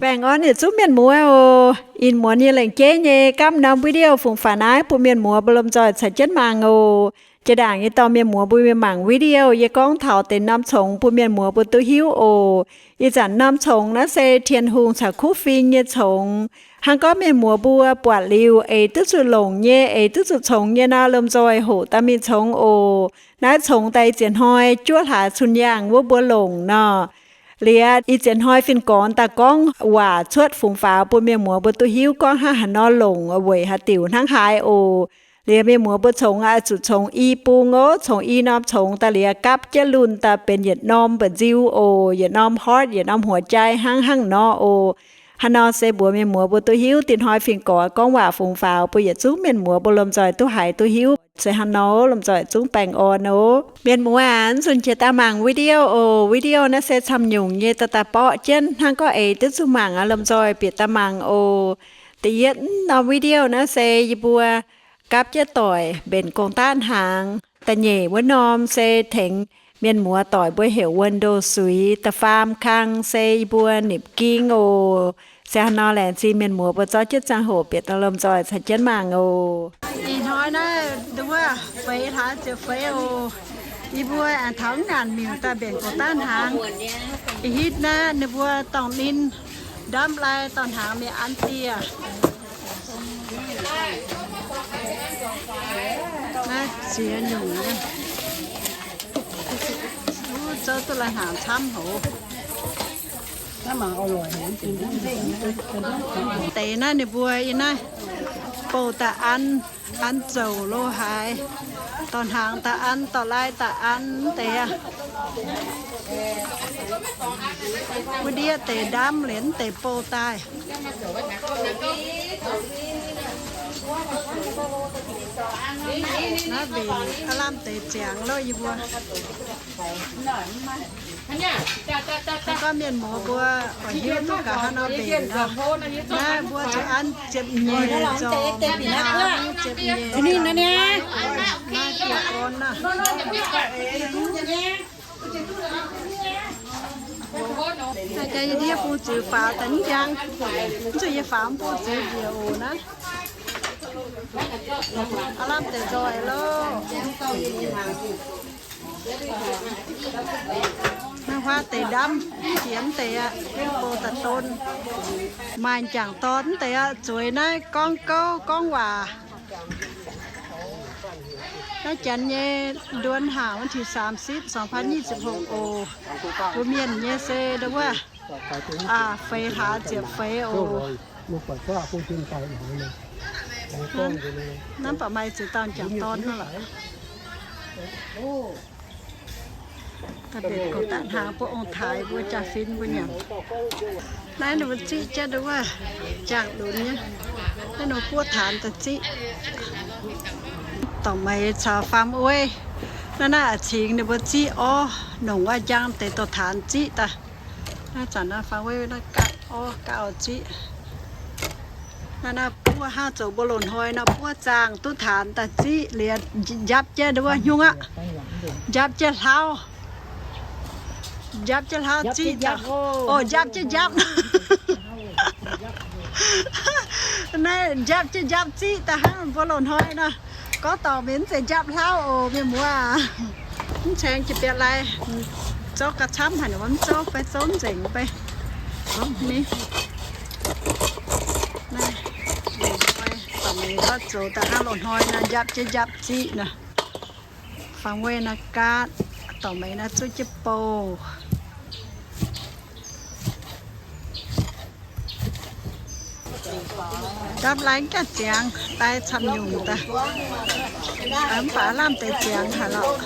Baengh orn yietc zungv mienh muoz oc. Ih muonz yie lengc jeiv nyei gapv norm video fungx faaux naaiv bun mienh muoz mbuo lomh nzoih caux jienv mangc oc. Jiex ndaangc yie dorh mienh muoz mbuo mingh mangc video yie gorngv taux deix norm congx bun mienh muoz mbuo duqv hiuv oc. Ih zanc norm congx naaiv se Tin-Hungh caux kuv fing nyei congx. Hnangv gorngv mienh muoz mbuo buatc liuz eix duqv zuqc longc nyei, eix duqv zuqc congx nyei nor, lomh nzoih hoqc daaih mingh congx oc. Naaiv congx daaih ih ziex hnoi juov hlaax cun yaangh wuov mbuo longc nor. Liuz ih ziex hnoi fin-gorx daaih gorngv waac cuotv fungx faaux bun mienh muoz mbuo duqv hiuv gorngv hnangv haaix nor longc weic haaix diuc hnangv haaix oc. Liuz mienh muoz mbuo congx oix zuqc congx i bung oc. Congx i norm congx daaih liuz gapv jienv lunh daaih benx yietc norm mba'nziu oc, yietc norm heart, yietc norm หัวใจ hnangv hnangv nor oc. Hnangv nor se mbuox mienh muoz mbuo duqv hiuv dinh hnoi fin-gorx gorngv waac fungx faaux bun yietc zungv mienh muoz mbuo lomh nzoih duqv haiz duqv hiuv. Se hnangv nor, lomh nzoih zungv baengh orn oc. Mienh muoz aac, zunh jiex daaih mangc video oc. Video naaiv se camv nyungc nyei daaih daaih borqv jienv hnangv gorngv eix duqv zuqc mangc aqv, lomh nzoih bieqc daaih mangc oc. Da'yietv norm video naaiv se yie mbuo gapv jienv doic mbenc gong-daqv hnaangx. Da'nyeic wuov norm se tengx mienh muoz doic mbuo heuc wuonh ndoh suiz. Da'faam kang se yie mbuo nipc ging oc. Se hnangv nor laengz zingh mienh muoz mbuo zorqv jienv ziangh hoc bieqc daaih lomh nzoih caux jienv mangc oc. Ih hnoi naaiv nduov feix hlaax ziepc feix oc. Yie mbuo aengx taux naanc miuc daaih mbenc gong-daqv hnaangx. Ih hitv naaiv ninh mbuo dorngh ninh ndamv lai dorh hnaangx mingh an dieh. Naaiv ziex nyungc nyei. Zouv duqv lai hnaangx camv hoz. Deix naaiv ninh mbuo yiem naaiv bouh daaih an, an zouc lo haaix, dorh hnaangx daaih an, dorh lai daaih an deix aqv. Wuov ndiev deix ndamv liuz deix bouh daaih. Naaiv mbenc aav lamh deix ziangx loh yie mbuo. Gorngv mienh muoz mbuo oix hiuv duqv gaax hnangv nor mbenc nor. Naaiv mbuo zuqc an ziepc nyeic zorngx, ziepc nyeic. Naaiv dieh gorn naaiv. Jaa, yie ndiev bung ziux faaux daaih mv njang, zuqc yie faaux mv bung ziux njiec oc naaiv. Aav lamh deix nzoih loh. Naaiv huaav deix ndamv jiex mv deix aqv, bouh daaih don. Maaih m'jangc dorn mv deix aqv, zueiz naaiv gorngv gouv gorngv waac. Naaiv janx nyei เดือนห้า วันที่สามสิบ สองพันยี่สิบหก oc. Mbuo mienh nyei se ndau wuov feix hlaax ziepc feix oc. Nanv baac maaih ziex dauh m'jangc dorn hnangv lorqc. Daaih mbenc gong-daqv hnaangx bun ong-taaix mbuo, jaa-fin mbuo nyanc. Naaiv ninh mbuo ziqv jienv ndau wuov jangx lunx nyei. Naaiv ninh mbuo buov taanx daaih ziqv. Dorngc meix caux faam weiv. Naaiv naaiv a'cingx ninh mbuo ziqv orv, nongc wuov njang deix dorh taanx ziqv daaih. Naaiv zanc naaiv faam weiv naaiv gaatv orv gaatv orv ziqv. Naaiv naaiv buov hnangv zoux mbuo loz-hnoi nor buov zaangh duqv taanx daaih ziqv liuz njapv jienv ndau wuov hnyungv aqv. Njapv jienv hlauv. Njapv jienv hlauv ziqv daaih. Oc, njapv jienv njapv. Naaiv njapv jienv njapv ziqv daaih hnangv mbuo loz-hnoi nor. Gorngv dorngc mingh mv zeiz njapv hlauv oc, mienh muoz aac. Mv caeng jiex biaa lai. Zouv gauh camv haic, mv zouv fai zouv nzengc fai. Naaiv, dorngc meix gorngv zoux daaih hnangv loz-hnoi nor, njapv jienv njapv ziqv nor. Faam weiv naaiv gaatv, dorngc meix naaiv zuqv jienv bouh. Ndamv lai ganh ziangx, lai camv nyungc daaih. Mv baac lamh deix ziangx haic lorqc.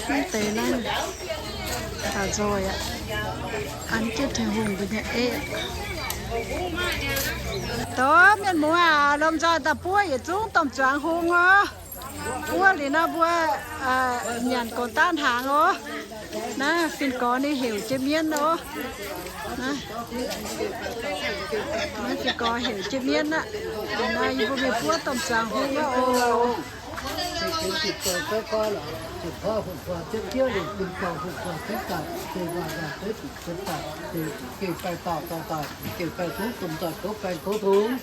Mv deix naaiv taux nzoih aqv. An jienv Tin-Hungh mbuo nyei ei aqv. Dov mienh muoz aac, lomh nzoih daaih buov yietc zungv domh zuangx hung oc. Buov liuz nor mbuo nyanc gong-daqv hnaangx oc. Naaiv fin-gorx ninh heuc jienv mienv oc. Naaiv fin-gorx heuc jienv mienv aqv. Liuz nor yie mbuo mingh buov domh zuangx hung aqv oc. Ziepc zoux fai koi lorqc, ziepc koi hungh zuangx jienv diev lingc bun dorh hungh zuangx jienv daaih, deix waac yaac deix zuqc jienv daaih, deix zuqc gengh baengh dauh dorh daaih, gengh baengh zungv domh nzoih kouv baengh kouv tungx.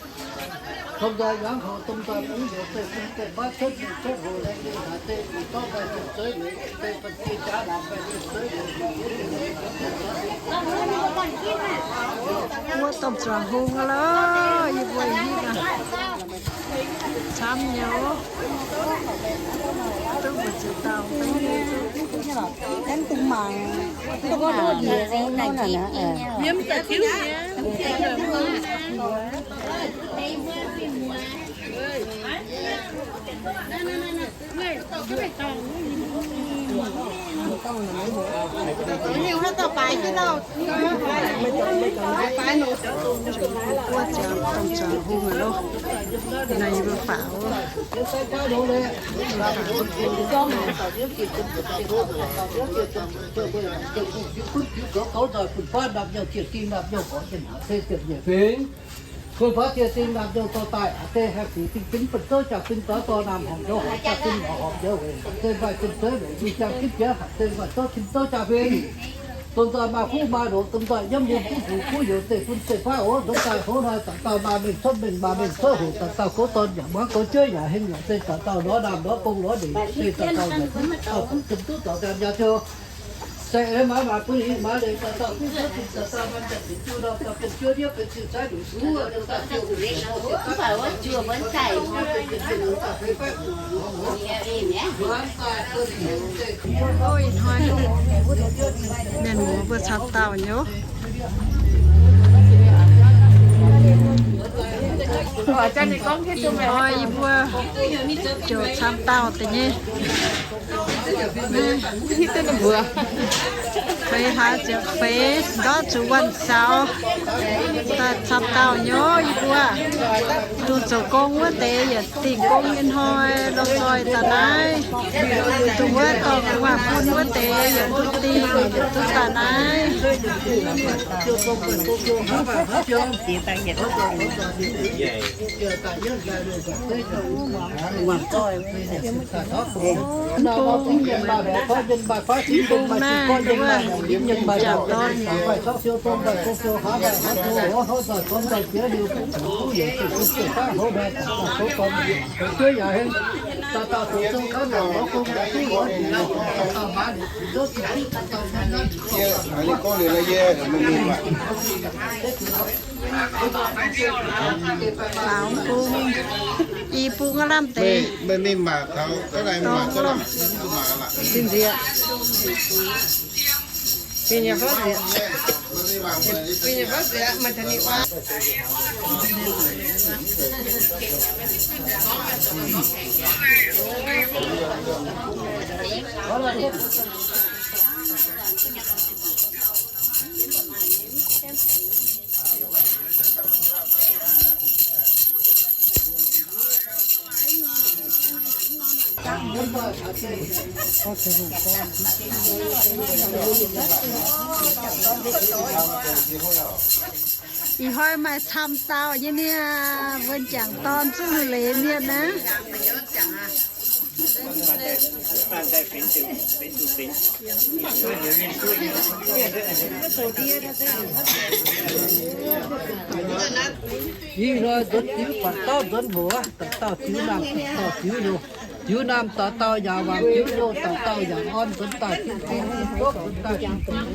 Domh nzoih yangh hoc, domh nzoih bungx heuc deix bun deix baav cuotv mingh cuotv hoc, laengz zingh haaix deix, ih gorngv baengh zingh zueiz leiz, deix bun gengh jaax laangz baengh zingh zueiz leiz. Wuov domh zuangx hung aqv lorqc, yie mbuo hiuv camv nyei oc. Duqv mbu'ziex dauh. Wuov ziangx domh zuangx hung aqv lorqc. Naaiv yie mbuo faaux wuov. Gunv jiuv goux goux nzoih, bun baav ndapv nyouh, jiex ding ndapv nyouh, gorx jienv hnaangx se ziepc nyeic fingx. Bun baav jiex ding ndapv nyouh dorh daaih, a'deix haih fuc ding fingx, bun zouv jaa-fin zaux dorh naamh horpc njoux, horpc jaa-fin horpc njoux weic, a'deix maaih zinh zeiv weic, yie jang gitv jiex, a'deix maaih zouv tim zouv jaa-fin. Domh nzoih maaih fuqv maaih loz, domh nzoih yiem yiem fuqv fuqv fuqv youz deix bun deix baav oc. Nzuonx daaih hoz hnoi dauh dauh maaih mengh cuotv mengh, maaih mengh cuotv hoc, dauh dauh goux dorn yaac muangx, goux jueiv yaac heng, yaac se dauh dauh lorz naamh lorz gong lorz ndeic, se dauh dauh yaac dauh dauh zinh duqv dorh nziaamv nyaanh ziouc. Saeng eix maaiz maaic bun hingh maaiz leiz, dauh dauh duqv cuotv zinh, dauh dauh maaih nziaamv zinh jiu, dauh dauh benx juov ndiev benx ziu-saiv nduqc suv, dauh dauh ziouc Ih hnoi mienh muoz mbuo camv dauh nyei. Ih hnoi yie mbuo ziouc camv dauh deix nyei. Feix hlaax ziepc feix ndortv zuqc wuonh saux daaih camv dauh nyei. Yie mbuo dongh zoux gong wuov deix yietc dingh gong nyei hnoi lomh nzoih daaih naaiv. Dongh wuov dorh gu'nguaaz bun wuov deix yietc duqv dingh yietc duqv daaih naaiv. Mv bung naaiv, wuov, jangc dorn. Faaux bung, i bung lamh deix. Meih mingh maac taux ga'naaiv maac ga'naaiv. Sin nziex. Fih nyei fauv nziex. Fih nyei fauv nziex, meih taux ninh oix. Ih hnoi maaih camv dauh nyei niaa, wuov jangc dorn zungv leiz mienh naaiv. Ih hnoi nzuonx diuv baac dauh nzuonx hoc, dauh dauh diuv naamh, dauh dauh diuv hnyouv. Diuv naamh dauh dauh yaac wangc diuv hnyouv, dauh dauh yaac orn nzuonx daaih tin-fingx tin-fopv, nzuonx daaih tin-fingx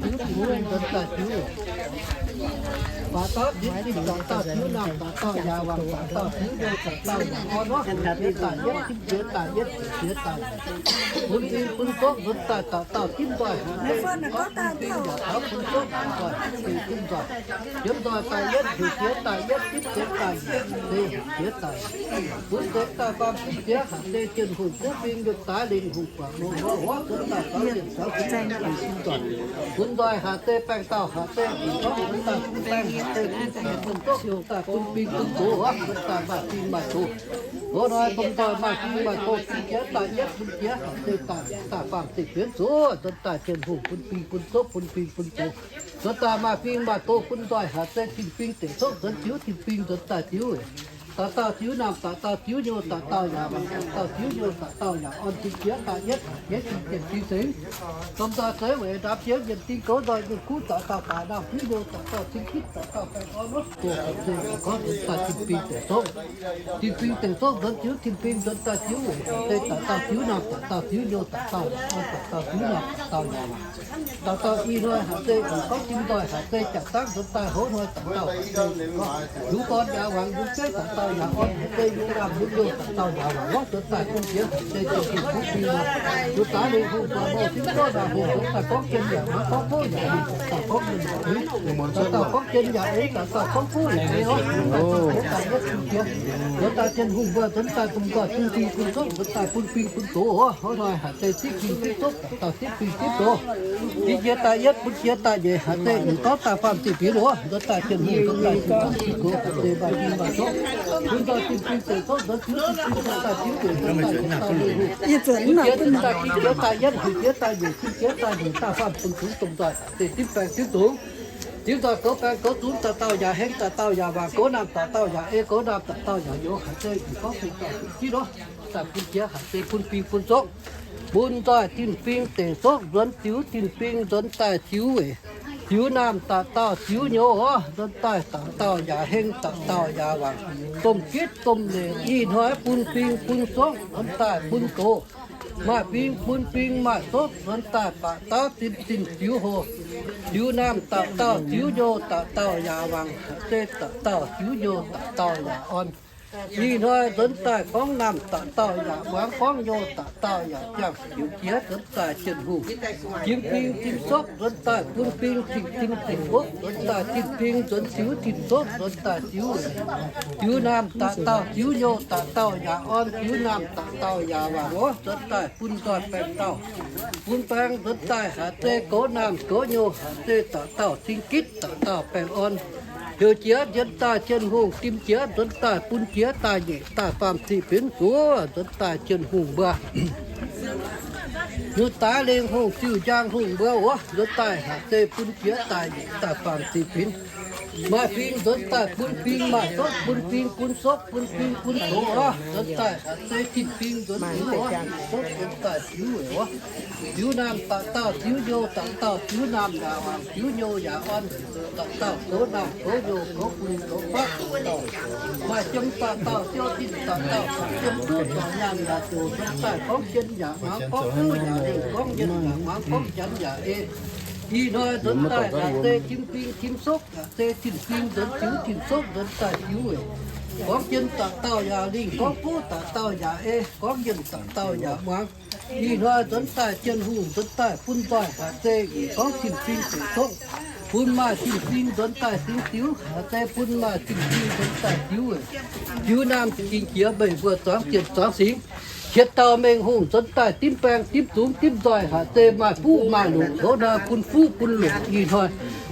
tin-fopv, nzuonx daaih diuv. Baac dauh tin-fingx dauh dauh diuv naamh dauh dauh yaac wangc dauh dauh diuv hnyouv, dauh dauh yaac orn orqc, jiex daaih yietv, jiex daaih yietv, jiex daaih bun fingx bun fopv nzuonx daaih dauh dauh dimv nzoih haic, bun fingx yaac taux bun fopv nzuonx daaih dimv nzoih. Yietv nzoih daaih yietv, heuc jiex daaih yietv, dimv jiex daaih yietv, se heuc jiex daaih. Bun nzuonx daaih faam dimv jiex haic se Tin-Hungh kuv fingx yietv daaih lingh hungh guangc longx lorz huov nzuonx daaih caux yietc caux bun fingx dimv nzoih. Bun nzoih haic se baengh dauh haic se bun fopv nzuonx daaih bun baengh haic se bun fingx bun fopv nzuonx daaih bun fingx bun zoqc huov nzuonx daaih maaih fingx maaih zoqc. Hnoi domh nzoih maaih fingx maaih zoqc, fingx jiex daaih yietv, bun jiex haic se daaih daaih faam se fienx zoqc nzuonx daaih Tin-Hungh bun fingx bun zoqc bun fingx bun zoqc. Nzuonx daaih maaih fingx maaih zoqc bun nzoih haic se tin-fingx deic coqv nzuonx diuv, tin-fingx nzuonx daaih diuv. dauh dauh ziux naamh, dauh dauh ziux nyouz, dauh dauh yaac waangc, dauh dauh ziux nyouz, dauh dauh yaac orn, cing jiex da'yietv, cing jiex cing sengx. Domh nzoih zeiv weic ndaamv jienv mienh ding gouv nzoih nyungc kuv, dauh dauh baaix naamh ziux nyouz, dauh dauh cing gitv, dauh dauh baengh orn wuov. Gorngv nzuonx daaih tin-fing deic-zokv. Tin-fing deic-zokv nzuonx ziux tin-fing, nzuonx daaih ziux weic se dauh dauh ziux naamh, dauh dauh ziux nyouz, dauh dauh yaac orn, dauh dauh ziux naamh, dauh dauh yaac waangc. Dauh dauh ih hnoi haic se gorngv tim nzoih haic se jaax zangv nzuonx daaih hoz hnoi dauh dauh haic se gorngv yungz gorn yaac waangc, yungz zeiv dauh dauh yaac orn, haic se yungz naamh yungz nyouz dauh dauh yaac waangc. Nzuonx daaih bun jiex haic se jiex bun kuv fing nor, yungz daaih lingh hungh buatc mouh fingx zorqv naaic hungh, nzuonx daaih gorngv jienv yaac hnangv gorngv kuv yaac lingh, dauh dauh gorngv jienv yaac eix, dauh dauh gorngv jienv yaac eix, dauh dauh gorngv kuv yaac eix oc. Nzuonx daaih jiex da'yietv bun jiex, nzuonx daaih Tin-Hungh mbuo nzuonx daaih bun nzoih bun fing bun zokv, nzuonx daaih bun fing bun zoqc oc. Hoz hnoi haic se zipv fing zipv zokv, dauh dauh zipv fing zipv zoqc. Jiex jiex da'yietv bun jiex da'nyeic haic se yungz gorngv daaih faam zinh binc oc. Nzuonx daaih Tin-Hungh nzuonx daaih zipv fing zipv zoqc haic se maaih fing maaih zokv. Bun nzoih tin-fing deic-zokv nzuonx ziux tin-fing nzuonx daaih ziux weic nzuonx daaih dauh dauh lingh hungh. Bun jiex nzuonx daaih jiex da'yietv, bun jiex da'nyeic, daaih faam bun fingx domh nzoih haic se zipv baengh zipv zungx. Ziux nzoih goux baengh goux zungx, dauh dauh yaac heng, dauh dauh yaac waangc, goux naamh dauh dauh yaac ei, goux naamh dauh dauh yaac nyouz haic se yungz gorngv fing dauh fing zipv oc. Daaih bun jiex haic se bun fing bun zokv. Bun nzoih tin-fing deic-zokv nzuonx ziux tin-fing nzuonx daaih ziux weic ziux naamh dauh dauh ziux nyouz oc. Nzuonx daaih dauh dauh yaac heng, dauh dauh yaac waangc, domh gitv domh lengc. Ih hnoi bun fing bun zokv nzuonx daaih bun goux, maaih fing bun fing, maaih zokv nzuonx daaih baac dauh zinh zinh ziux hoc. Ziux naamh dauh dauh ziux nyouz dauh dauh yaac waangc, se dauh dauh ziux nyouz dauh dauh yaac orn. Ih hnoi nzuonx daaih gorngv naamh dauh dauh yaac muangx, gorngv nyouz dauh dauh yaac ziangh ziux jiex nzuonx daaih Tin-Hungh. Jiem fing jiem zokv nzuonx daaih bun fing, tin-fing deic-zokv nzuonx daaih tin-fing nzuonx ziux tin-zokv nzuonx daaih ziux, ziux naamh dauh dauh ziux nyouz dauh dauh yaac orn, ziux naamh dauh dauh yaac waangc oc. Nzuonx daaih bun nzoih baengh dauh, bun baengh nzuonx daaih haic se goux naamh goux nyouz haic se dauh dauh cing gitv dauh dauh baengh orn. Heuc jiex nzuonx daaih Tin-Hungh, dim jiex nzuonx daaih bun jiex da'nyeic daaih faam zinh binc zuov nzuonx daaih Tin-Hungh mbuo. Nzuonx daaih lingh hungh ziuh njang hungh mbuo oc. Nzuonx daaih haic se bun jiex da'nyeic daaih faam zinh binc. Maaih fing nzuonx daaih bun fing, maaih zokv bun fing, bun zokv bun fing bun zoqc oc. Nzuonx daaih haic se tin-fing nzuonx ziux oc, zokv nzuonx daaih ziux weic oc. Ziux naamh dauh dauh ziux nyouz dauh dauh ziux naamh yaac waangc, ziux nyouz yaac orn. Dauh dauh goux naamh goux nyouz goux fing goux faqv dauh dauh. Maaih jiem dauh dauh siou zinh dauh dauh, jiem duqv dorngx nyaanh yaac zoqc nzuonx daaih gorngv jien yaac muangx, gorngv kuv yaac lingh, gorngv yien yaac muangx, gorngv janx yaac ei. Ih hnoi nzuonx daaih haic se jiem fing jiem zokv, haic se tin-fing nzuonx ziux tin-zokv nzuonx daaih ziux weic gorngv jien dauh dauh yaac lingh, gorngv kuv dauh dauh yaac ei, gorngv yien dauh dauh yaac muangx. Ih hnoi nzuonx daaih Tin-Hungh nzuonx daaih bun nzoih haic se gorngv tin-fing deic-zokv, bun maaih tin-fing nzuonx daaih singx ziux, haic se bun maaih tin-fing nzuonx daaih ziux weic ziux naamh cing jiex meih mbuo zuangx jienv zuangx singx. Qiex dauh mengh hungh nzuonx daaih dimv baeng dimv zungx dimv nzoih haic se maaih fuqv maaih longc. Hoz hnoi bun fuqv bun longc. Ih hnoi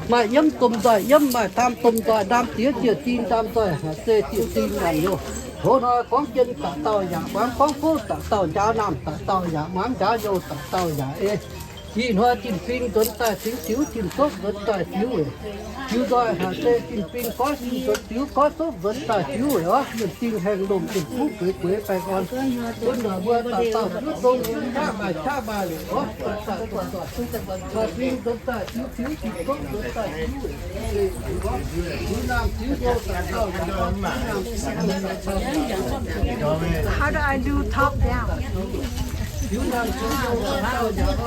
maaih nyiemv domh nzoih nyiemv, maaih ndaam domh nzoih ndaam, ziex ziec zingh ndaam nzoih haic se ziec zingh maanc youh. Hoz hnoi gorngv jien dauh dauh yaac muangx, gorngv kuv dauh dauh njaaux naamh dauh dauh yaac muangx, njaaux nyouz dauh dauh yaac ei. Ih hnoi tin-fing nzuonx daaih singx ziux, tin-zokv nzuonx daaih ziux weic ziux nzoih haic se tin-fing goiv fing nzuonx ziux, goiv zokv nzuonx daaih ziux weic oc. Mienh zingh haengh lomh, mienh kuv gueix gueix baengh orn. Bun naaic mbuo dauh dauh ziux dongh ziux qaqv maaih qaqv maaih longc oc. Nzuonx daaih dongh nzoih, maaih fing nzuonx daaih ziux, ziux tin-zokv nzuonx daaih ziux weic ziux naamh ziux nyouz dauh dauh yaac orn, ziux naamh ziux nyouz dauh dauh yaac orn. How do I do top down? Ziux naamh dauh dauh ziux nyouz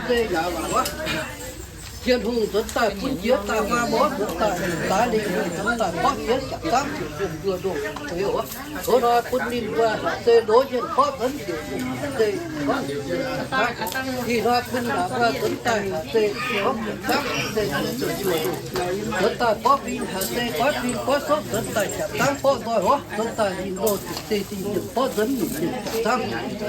se yaac waac wuov. Tin-Hungh nzuonx daaih bun jiex daaih maa mborqv, nzuonx daaih laaix lingh, nzuonx daaih mborqv jiex jaax zaangv ziepc hmz nduoh ndoh feix oc. Hoz hnoi bun ninh mbuo haaix se loz-mienh mborqv nzuonx ziepc hmz haaix se gorngv jaax zaangv. Ih hnoi bun naaic mbuo nzuonx daaih haaix se gorngv jaax zaangv haaix se nduoh ndoh, nzuonx daaih mborqv fing haaix se goiv fing goiv sopv, nzuonx daaih jaax zaangv borqv nzoih oc. Nzuonx daaih lingh loh ziepc se dingh ziepc borqv nzuonx nyungc nyungc jaax zaangv.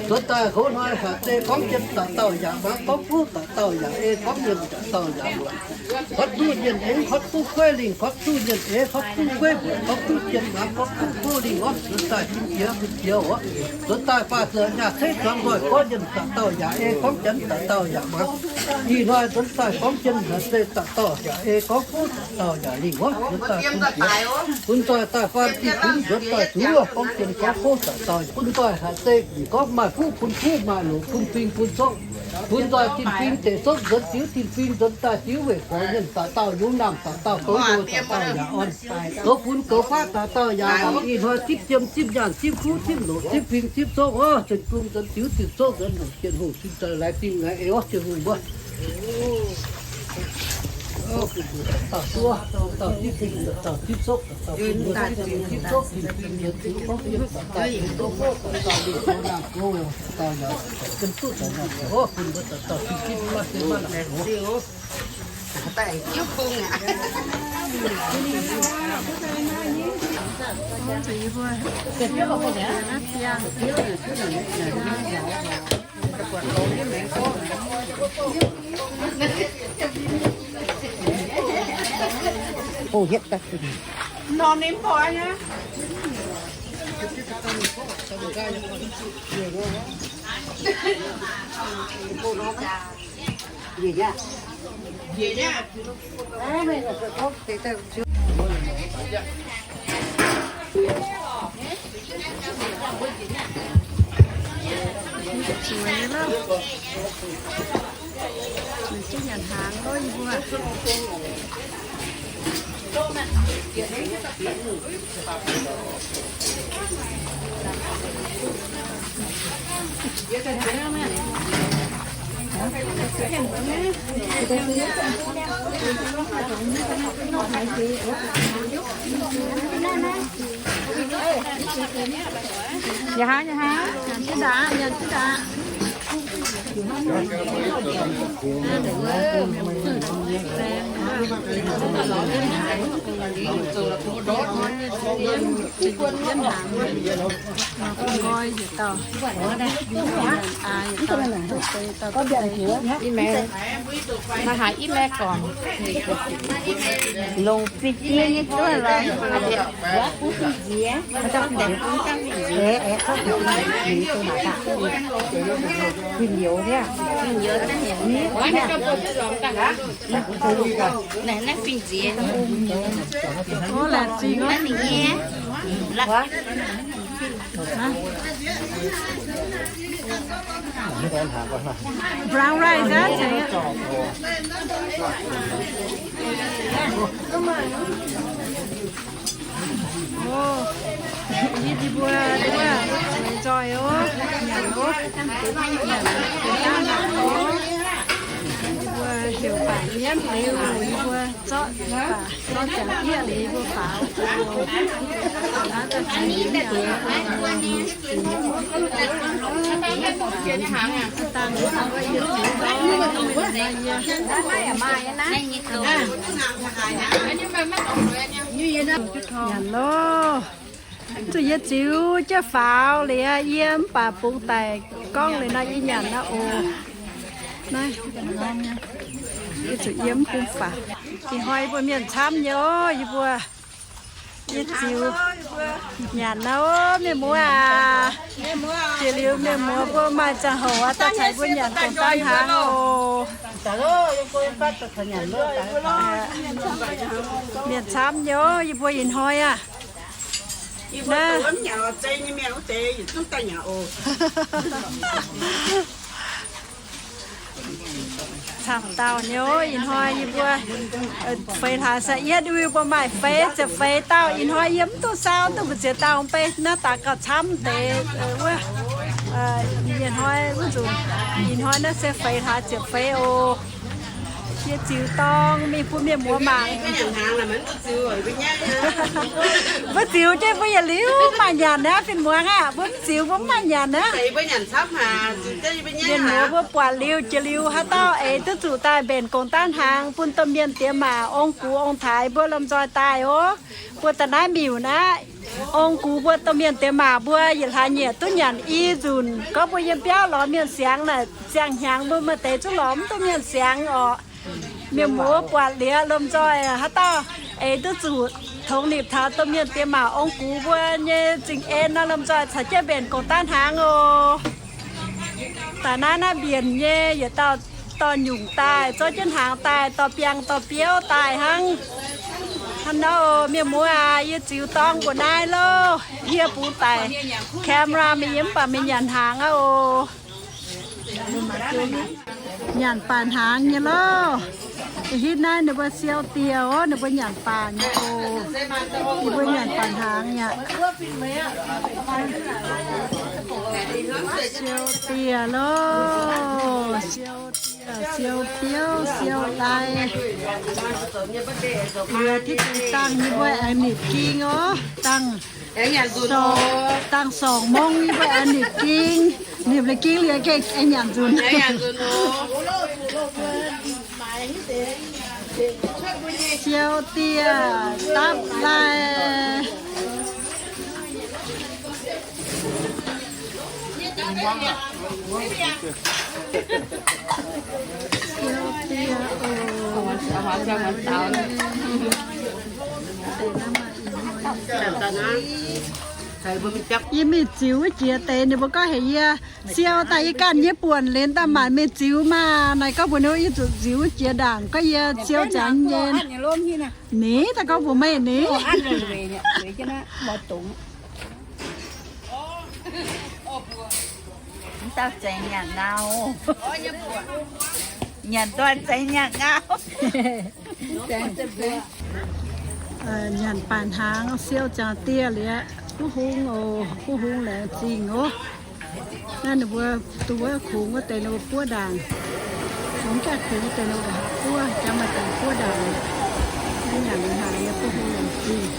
Nzuonx daaih hoz hnoi haaix se gorngv jien daaih dauh yaac mangc, gorngv fuqv daaih dauh yaac ei, gorngv mienh daaih dauh yaac mangc. Kotv duqv mienh eix, kotv duqv gueiv lingh, kotv duqv mienh eix, kotv duqv gueiv mbuoqc, kotv duqv jien mangc, kotv duqv gueiv lingh oc. Nzuonx daaih jin jiex bun jiex oc. Nzuonx daaih faah zuoqc nyaah ceiv zuangx nzoih, gorngv mienh daaih dauh yaac ei, gorngv janx daaih dauh yaac mangc. Ih hnoi nzuonx daaih gorngv jien haaix se daaih dauh yaac ei, gorngv fuqv daaih dauh yaac lingh oc. Nzuonx daaih bun jiex, bun nzoih daaih faam diuh fingx nzuonx daaih zuov, gorngv jien gorngv fuqv daaih dauh yaac bun nzoih haaix se gorngv maaih fuqv bun fuqv, maaih loc bun fing bun sopv. Bun nzoih tin-fingx deix sopv nzuonx diuv tin-fingx, nzuonx daaih diuv weic gorx mienh daaih dauh, yungz naamh daaih dauh, goux ndoh daaih dauh yaac orn, goux funx goux faqv daaih dauh yaac mangc. Ih hnoi zipv jiem zipv nyaanh zipv fuqv zipv loc zipv fingx zipv sopv oc. Zunh bung nzuonx diuv zinh sopv nzuonx longc Tin-Hungh cing daaih laaix dingh laaix eix oc, Tin-Hungh mbuo. Dauh duqv, dauh zipv fingx, dauh zipv sopv, dauh bun mbuo zipv fingx zipv sopv, tin-fingx nzuonx diuv gorngv jien daaih dauh, tin-fingx goux fuqv daaih dauh, lingh goux naamh goux, dauh yaac jiem duqv daaih nyaanh oc. Bun mbuo dauh dauh zipv zipv maiv se maiv la'kuqv oc. Zueiz nyei lov. Maiv zuqc nyanc hnaangx lov, yie mbuo. Nyanc hnaangx, nyanc hnaangx. Nyanc jienv daaih, nyanc jienv daaih. Maaih haaix ih mae gorngc? Longc fing jiex nyei duqv lorqc. Fing youz niaa. Fing youz niaa. Naaiv fing jiex. Naaiv ninh nyei. Brown rice aqv. Ov, yie mbuo nduov nzoih ov, nyanc ov, nyanc ov. Yie mbuo heuc baeqc mienv liuz, yie mbuo zorqv baeqc zorqv ziangx dieqv liuz, yie mbuo faaux. Nyanc loh. Zuqc yie ziux jienv faaux liuz, yie mv baac bungx daic gorngv liuz nor yie nyanc naaiv oc. Naaiv, yie zuqc yie mv bungx faaux. Ih hnoi yie mbuo mienh camv nyei oc, yie mbuo. Yie ziux nyanc naaiv oc, mienh muoz aac. Jiex liuz mienh muoz mbuo maaih ziangh hoc aqv, daaih caux mbuo nyanc dongh daaih hnaangx oc. Mienh camv nyei oc, yie mbuo ih hnoi aac. Naaiv camv dauh nyei oc. Ih hnoi yie mbuo feix hlaax se yietv, yie mbuo maaih feix ziepc feix dauh. Ih hnoi yie mv duqv saau duqv mbu'ziex dauh mv bei, naaiv daaih gauh camv deix wuov. Ih hnoi wuov nzunc, ih hnoi naaiv se feix hlaax ziepc feix oc. Yie ziux dorng mingh bun mienh muoz mangc. Mbuo ziux jienv mbuo yietc liuz maaih nyanc aqv, fin-muangz aqv. Mbuo mv ziux mbuo mv maaih nyanc aqv. Mienh muoz mbuo buatc liuz jiex liuz haaix dauh eix duqv zuqc daaih mbenc gong-daav hnaangx bun domh mienh diex maac ong-gux ong-taaix mbuo lomh nzoih daaih oc. Mbuo da'naaiv miuc naaiv, ong-gux mbuo domh mienh diex maac mbuo yietc hlaax nyieqc duqv nyanc i nzunc. Gorngv mbuo yiem biauv lorz mienh siangx naaic, ziangh hnyangx mbuo maaih deix zungv lorz mv duqv mienh siangx oc. Mienh muoz buatc liuz lomh nzoih haaix dauh eix duqv zuqc tongx nipc taux domh mienh diex maac ong-gux mbuo nyei zingh en nor, lomh nzoih caux jienv mbenc gong-daav hnaangx oc. Daaih naaiv naaiv mbienc nyei yietc dauh dorh nyungc daaih, zorqv jienv hnaangx daaih, dorh biangh dorh biouv daaih hnangv. Hnangv nor oc, mienh muoz aac, yie ziux dorng mbuo naaiv loh. Yie bungx daic camera mingh yie mv baac mingh nyanc hnaangx aqv oc. Nyanc baac hnaangx nyei loh. Hitv naaiv ninh mbuo siou dieh oc, ninh mbuo nyanc baac nyei oc. Ninh mbuo nyanc baac hnaangx nyei. Siou dieh loh, siou dieh, siou biouv, siou lai. Yie hitv dangh nyei mbuo aengx nipc ging oc. Dangh sorngc mong yie mbuo aengx nipc ging. Nipc liuz ging liuz gengh aengx nyanc nzunc. Siou dieh dapv lai. Siou dieh oc. Yie mingh ziux wuov jiex deix ninh mbuo gorngv heuc yie siou daaih yie ganh nyei buonc liuz daaih maaic mingh ziux maah. Naaic gorngv mbuox ninh mbuo yie zuqc ziux wuov jiex ndaangc gorngv yie siou ziangx nyei. Ninh daaih gorngv mbuox meih ninh. Mv dauh zeiz nyanc ngau. Nyanc doix zeiz nyanc ngau. Nyanc baac hnaangx siou ziangx dieh liuz, buov hung oc, buov hung laengz zingh oc. Naaiv ninh mbuo duqv wuov kungx wuov deix ninh mbuo buov ndaangc. Mv gaengh kungx wuov deix ninh mbuo buov, jangx maaih deix buov ndaangc. Naaiv nyanc hnaangx nyei buov hung laengz zingh.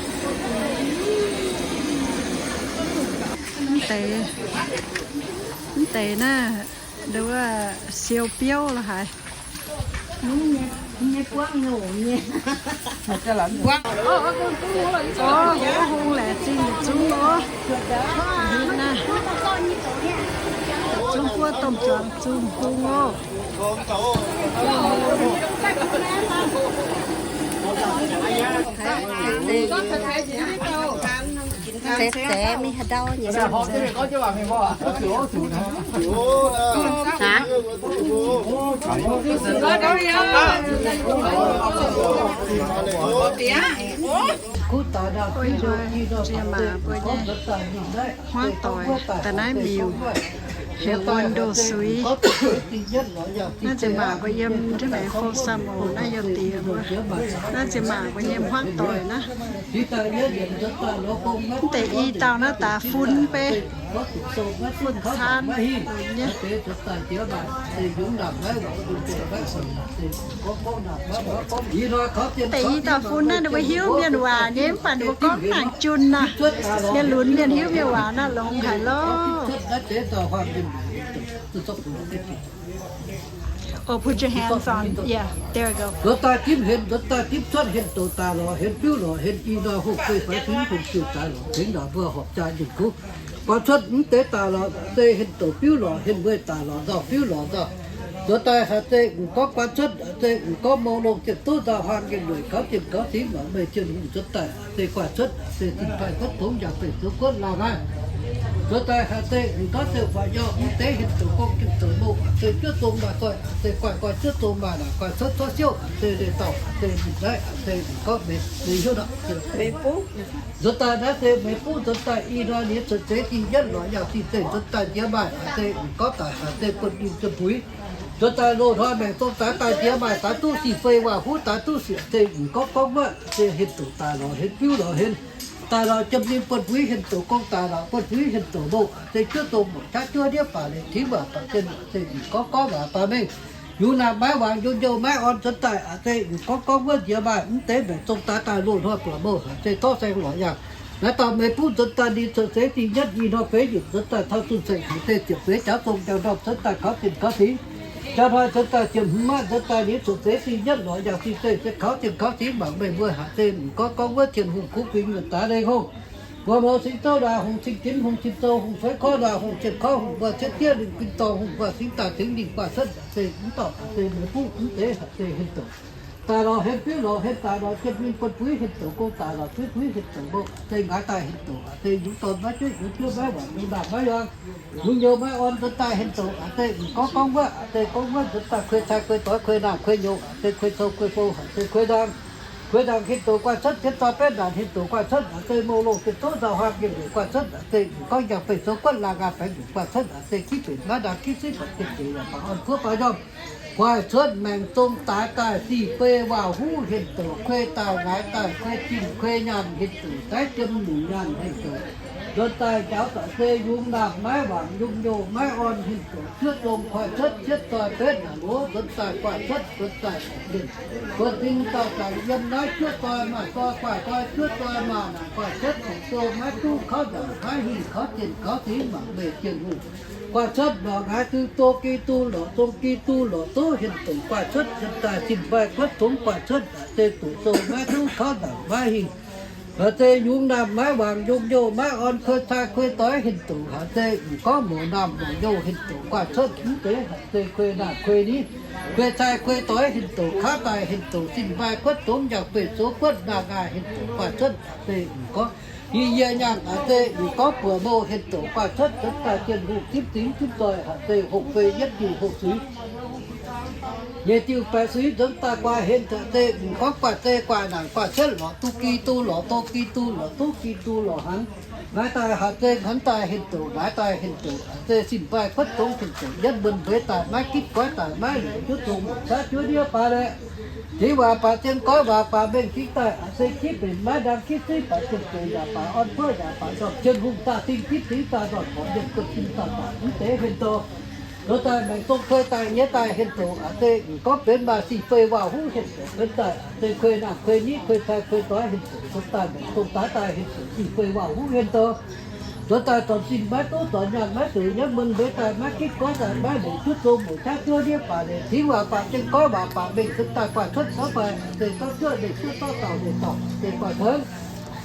Mv deix, mv deix naaiv, nduov, siou biouv lo haaix. Oc, buov hung laengz zingh yietc zungv oc. Naaiv, zungv buov domh zuangx zungh hung oc. Zeiz zeiz mingh haaix ndau nyei. Hmuangv doic daaih naaiv miuc, heuc wuonh ndoh suiv. Naaiv nziex maac mbuo yiem ndiev maengx fou sam oc. Naaiv yiem diex mbuo. Naaiv nziex maac mbuo nyei hmuangv doic naaiv. Mv deix i dauh naaiv daaih fun bei, fun caan nyei. Deix i dauh fun naaiv ninh mbuo hiuv mienh waac nyei, mv baac ninh mbuo gorngv nangc jun naaic. Mienh lunx mienh hiuv mienh waac naaiv longx haic loh. Oh, put your hands on. Yeah, there you go. Nzuonx daaih dimv hlen, nzuonx daaih dimv cuotv, hlen douz daaih lorz, hlen biuv lorz, hlen i nor hungh guei faix fingx hungh siuc daaih lorz, tengx naaic mbuo horpc jaa nyungc kuv. Guaax cuotv mv deix daaih lorz, se hlen douz biuv lorz, hlen mueiz daaih lorz nzauh, biuv lorz nzauh. Nzuonx daaih haaix se m'gorngv guaax cuotv, se m'gorngv mong longh jien duqv nzauh haan nyei lueic gaux jien gaux singx, mangc meih jien hungh nzuonx daaih se guaax cuotv, se zinh faix cuotv tongx yaac fei zoux guotv laangh aqv. Nzuonx daaih haaix se m'gorngv se faix yauh mv deix hlen douz gong jien douz mouh, se juov zong maaih goih, se guaax goih juov zong maaih naaic, guaax cuotv cuotv siouv, se leiz dauh, se ninh naaiv, se m'gorngv meix, meix hiuv nor. Nzuonx daaih naaiv se meix buv, nzuonx daaih i nor ninh cuotv zeix dingh yietv lorz yangh dingh zeiv, nzuonx daaih nziex maaih, se m'gorngv daic, se buonv ninh jiem mbuix. Nzuonx daaih loz-hnoi maengc zong daaih, daaih nziex maaih daaih duqv sic fei waac huv daaih duqv sic, se m'gorngv gorngv wuov, se hlen douz daaih lorz hlen, biuv lorz hlen, daaih lorz jiem ninh buonv mbuix hlen douz gong daaih lorz buonv mbuix hlen douz mouh, se juov zong mouc qaqv juov ndiev baac leiz tingv waac baac jien, se m'gorngv gorngv waac baac mengh. Yungz naamh maiv wangc, yungz youh maiv orn, nzuonx daaih a'zei m'nqorngv gorngv wuov nziex maaih mv deix mbaeqc zong daaix daaih loz-hnoi buatc mouh a'zei torv saeng lorz yangh. Naaiv dauh meih buv nzuonx daaih ninh cuotv seix zingh yietv i hnoi feix nyutc nzuonx daaih taux zunh cengx a'zei ziepc feix jaax zong jauv ndorm nzuonx daaih kaux zinh kaux singx. Jauv hnoi nzuonx daaih ziepc hmz maaih nzuonx daaix ninh cuotv seix zingh yietv lorz yangh zinh zeiv se kaux zinh kaux singx mangc meih mbuo a'zei m'nqorngv gorngv wuov Tin-Hungh kuv fingx nyuonh daaix leiz hungh. Mbuo mouz singx zouv ndaaih hungh, cing jinx hungh, cin zou hungh, sueiv korv ndaaih hungh, cien korv hungh, mbuo cietv diev lingh guin dorngh hungh, mbuo singx daaih tengx lingh guaax cuotv a'zei mv dorh a'zei mbuo buv mv deix a'zei hien douc. Daaih lorz hien biuv lorz hien daaih lorz jien min bun buix hien douc, gong daaih lorz buix buix hien douc, mbuo a'zei ngaix daaih hien douc a'zei yungz dorn maiv jueiv, yungz jueiv maiv waanc, yungz naamh maiv yuang, yungz youh maiv orn nzuonx daaih hien douc a'zei m'nqorngv gorngv wuov a'zei gorngv wuov nzuonx daaih kuei cai kuei doix kuei naamh kuei nyouz a'zei kuei sou kuei bou a'zei kuei ndaangc. Kuei ndaangc hien douc guaax cuotv, cietv doix betv ndaangc hien douc guaax cuotv a'zei mouh loh zienh zouv nzauh huaang yiem njiec guaax cuotv a'zei m'nqorngv yangh fei sou guotv laangh nqaai baengx njiec guaax cuotv a'zei kiv benx maiv ndaangc kiv siv buatc zinh njiec yaac baac orn kuov baac njormh. Guaax cuotv maengc zong daaix daaih sic fei waac huv hien douc, kuei daaih ngaix daaih kuei zinh kuei nyaanh hien douc, daiv jiem nyungc nyaanh hien douc. Nzuonx daaih njaaux daaih se yungz naamh maiv wangc, yungz youh maiv orn hien douc, juov zong guaax cuotv cietv doix betv naaic loz nzuonx daaih guaax cuotv nzuonx daaih buonv sin dauh zaangc yiem naaiv juov doix maaih doix guaax doix juov doix maaih naaic guaax cuotv hongc sou maiv duqv kaux nzaangc maiv hingh kaux zinh kaux singx mangc meih Tin-Hungh. Guaax cuotv lorqc ngaaix dui do Giduc lorqc, zong Giduc lorqc zouv hien douc guaax cuotv nzuonx daaih zinh mbaih kuotv tongx guaax cuotv a'zei doqc sou maiv duqv kaux nzaangc maiv hingh. A'zei yungz naamh maiv wangc, yungz youh maiv orn, kuei cai kuei doix hien douc a'zei m'nqorngv mouz naamh mouz youh hien douc guaax cuotv mv deix a'zei kuei naamh kuei niv, kuei cai kuei doix hien douc kaux daaih hien douc zinh mbaih kuotv tongx yangh fei sou guotv laangh nqaai hien douc guaax cuotv a'zei m'nqorngv nyic yie nyaanh a'zei m'nqorngv buoc mouh hien douc guaax cuotv nzuonx daaih Tin-Hungh zipv zingx zipv zoih a'zei hongh fei yietv diuh hongh suix. Nyeic diuh baeqc suix nzuonx daaih guaax hien a'zei m'nqorngv guaax zei guaax naanc guaax cietv lorqc duqv Giduc lorqc, do Giduc lorqc, duqv Giduc lorqc hnangv. Ngaix daaih a'zei hnangv daaih hien douc, ngaix daaih hien douc a'zei zinh mbaih kuotv tongx hien douc, yietv muonz mbeix daaih maiv gitv goiv daaih maiv liuc juov zong mouc qaqv juov ndiev baac laeqc. Dingx waac baac zien goiv waac baac mengh fingx daaih a'zei kiv benx maiv ndaang kiv zeiv baac zien benx yaac baac orn buov yaac baac ndorm Tin-Hungh daaih zingh zipv zingx daaih ndorm gorqv mienh buonv-sin daaih baac mv deix hien douc. Nzuonx daaih maengc zong kuei daaih nyei daaih hien douc a'zei m'nqorngv benx maaih sic fei waac huv hien douc, nzuonx daaih a'zei kuei naamh kuei niv kuei cai kuei doix hien douc, nzuonx daaih maengc zong daaix daaih hien douc sic fei waac huv hien douc. Nzuonx daaih zornc sin maiv duqv, zornc nyaanh maiv zuqc, yietv muonz mbeix daaih maiv gitv goiv daaih maiv liuc juov zong mouc qaqv juov ndiev baac laeqc. Dingx waac baac zien goiv waac baac mengh zong daaih guaax cuotv sou fai a'zei zorqv juov leih juov zorqv dauh leih dauh a'zei guaax cuotv.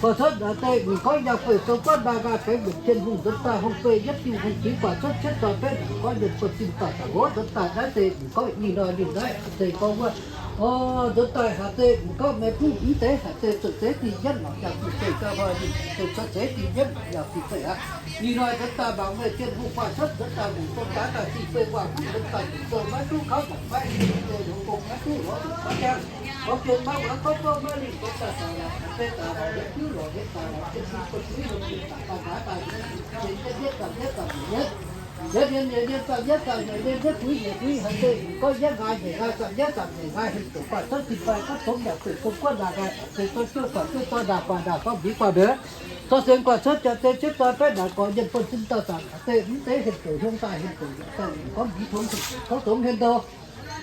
Guaax cuotv a'zei m'nqorngv yangh fei sou guotv laangh nqaai baengx mbuoqc Tin-Hungh nzuonx daaih hongh fei yietv diuh hungh suix guaax cuotv cietv doix betv m'nqorngv mienh buonv-sin daaih daaih lorz nzuonx daaih naaiv deix m'nqorngv ih hnoi ninh naaiv a'zei gorngv wuov, o, nzuonx daaih a'zei m'nqorngv meih buv mv deix a'zei cuotv seix zingh yietv lorqc yangh fih fei jauv hnoi ninh a'zei cuotv seix zingh yietv lorqc yangh fih fei aqv. Ih hnoi nzuonx daaih mangc meih Tin-Hungh guaax cuotv nzuonx daaih mbuoqc zong daaix daaih sic fei waac huv nzuonx daaih mbuoqc zong maiv duqv kaux nzaangc maiv hingh, mbuoqc zong maiv duqv lorz zuqc kaux jangv. Gorngv zien maiv muangx, gorngv zorqv maiv lingh, gorngv daaih daaih lorqc a'zei daaih lorqc yietv diuv lorqc yietv daaih lorqc yietv diuv buonv-sin lorqc yietv daaih daaih daaih daaih yietv yietv yietv daaih yietv daaih yietv, yietv yien yien yien daaih yietv daaih yien yien yietv buix yien buix a'zei gorngv yietv nqaai nyeic nqaai zaamc yietv zaamc nyeic nqaai hien douc guaax cuotv zinh fai guaax tongx yaac fei fong guaax naanc nqaai a'zei zorqv juov guaax juov zorqv ndaangc guaax ndaangc zorqv mbiz guaax mbiez, zorqv seng guaax cuotv jaax zei cietv doix betv naanc gorx mienh buonv-sin daaih zaangc a'zei mv deix hien douc hiong daaih hien douc yaac daaih gorngv mbiz tongx hien douc, kouv tongx hien douc,